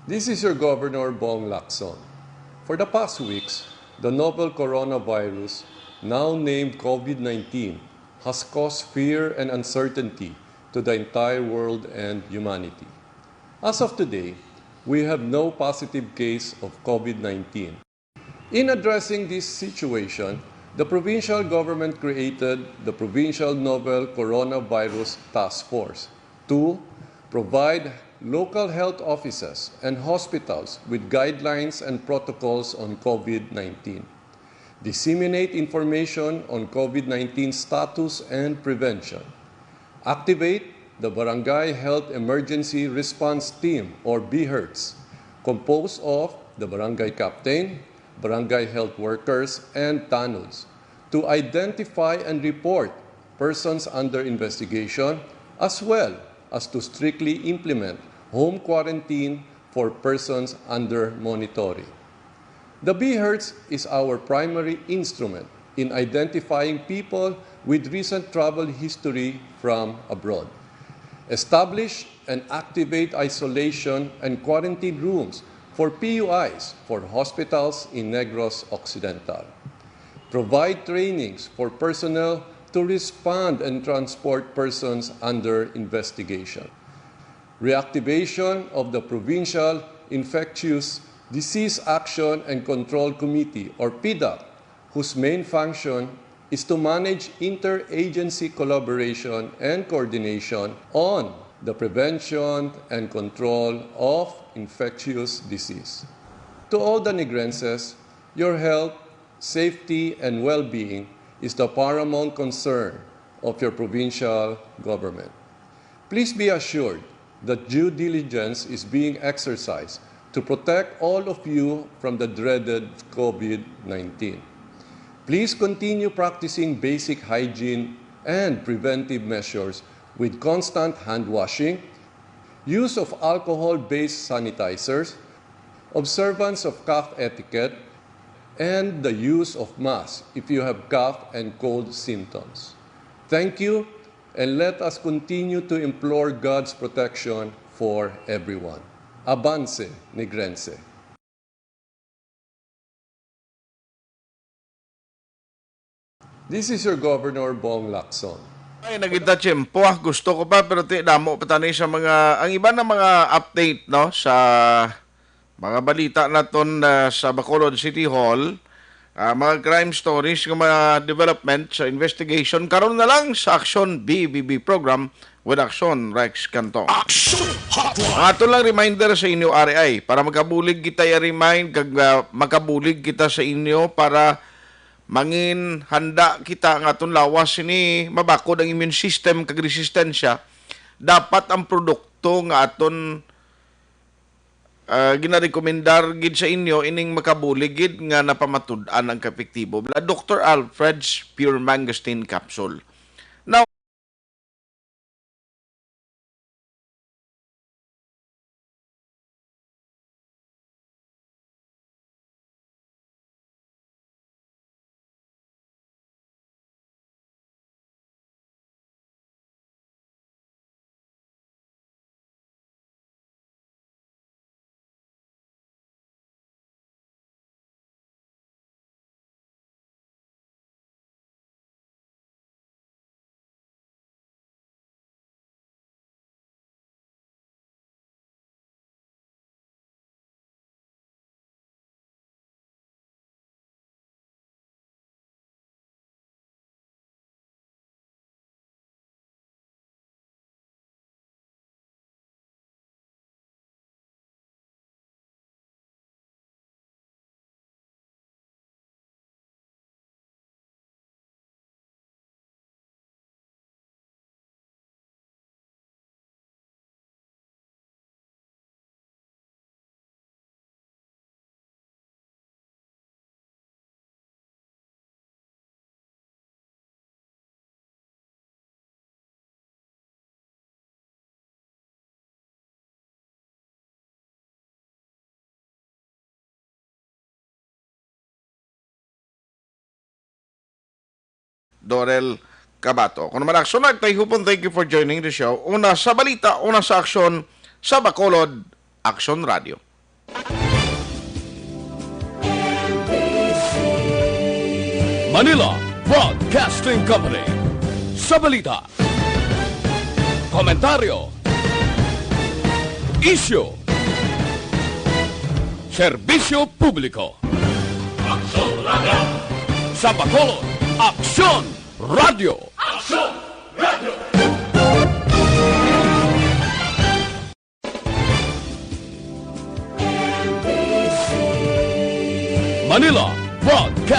This is your Governor, Bong Lacson. For the past weeks, the novel coronavirus, now named COVID nineteen, has caused fear and uncertainty to the entire world and humanity. As of today, we have no positive case of COVID nineteen. In addressing this situation, the provincial government created the Provincial Novel Coronavirus Task Force to provide local health offices and hospitals with guidelines and protocols on COVID nineteen, disseminate information on COVID nineteen status and prevention, activate the Barangay Health Emergency Response Team, or BHERTs, composed of the barangay captain, barangay health workers, and tanods, to identify and report persons under investigation, as well as to strictly implement home quarantine for persons under monitoring. The BHERTs is our primary instrument in identifying people with recent travel history from abroad. Establish and activate isolation and quarantine rooms for P U Is for hospitals in Negros Occidental. Provide trainings for personnel to respond and transport persons under investigation. Reactivation of the Provincial Infectious Disease Action and Control Committee, or PIDAC, whose main function is to manage interagency collaboration and coordination on the prevention and control of infectious disease. To all the Negrenses, your health, safety, and well-being is the paramount concern of your provincial government. Please be assured that due diligence is being exercised to protect all of you from the dreaded COVID nineteen. Please continue practicing basic hygiene and preventive measures with constant hand washing, use of alcohol-based sanitizers, observance of cough etiquette, and the use of masks if you have cough and cold symptoms. Thank you, and let us continue to implore God's protection for everyone. Avance, Negrense. This is your Governor, Bong Lacson. Ay, nagita tiyempo, ah. Gusto ko pa, pero ti-, damo pa tani sa mga, ang iba na mga update, no, sa mga balita naton, ah, sa Bacolod City Hall, ah, mga crime stories, nga mga development sa investigation. Karon na lang sa Aksyon B B B program with Aksyon Rex Cantong. Aksyon Hotline. Ang ato lang reminder sa inyo, R I, para makabulig kita i-remind, kag, ah, makabulig kita sa inyo para mangin handa kita nga aton lawas sini mabakod ang immune system kag resistensya. Dapat ang produkto nga aton, ah, ginarekomendar gid sa inyo ining makabulig gid nga napamatud-an ang kaepektibo. Doctor Alfred's Pure Mangosteen Capsule. Now, Dorel Cabato. Ako naman, Aksyon Nagtayhupon, thank you for joining the show. Una sa balita, una sa aksyon, sa Bacolod, Aksyon Radio. Manila Broadcasting Company. Sa balita, komentaryo, isyu, serbisyo publiko. Aksyon Radio. Sa Bacolod, Aksyon Radio. Aksyon Radio. Manila Broadcasting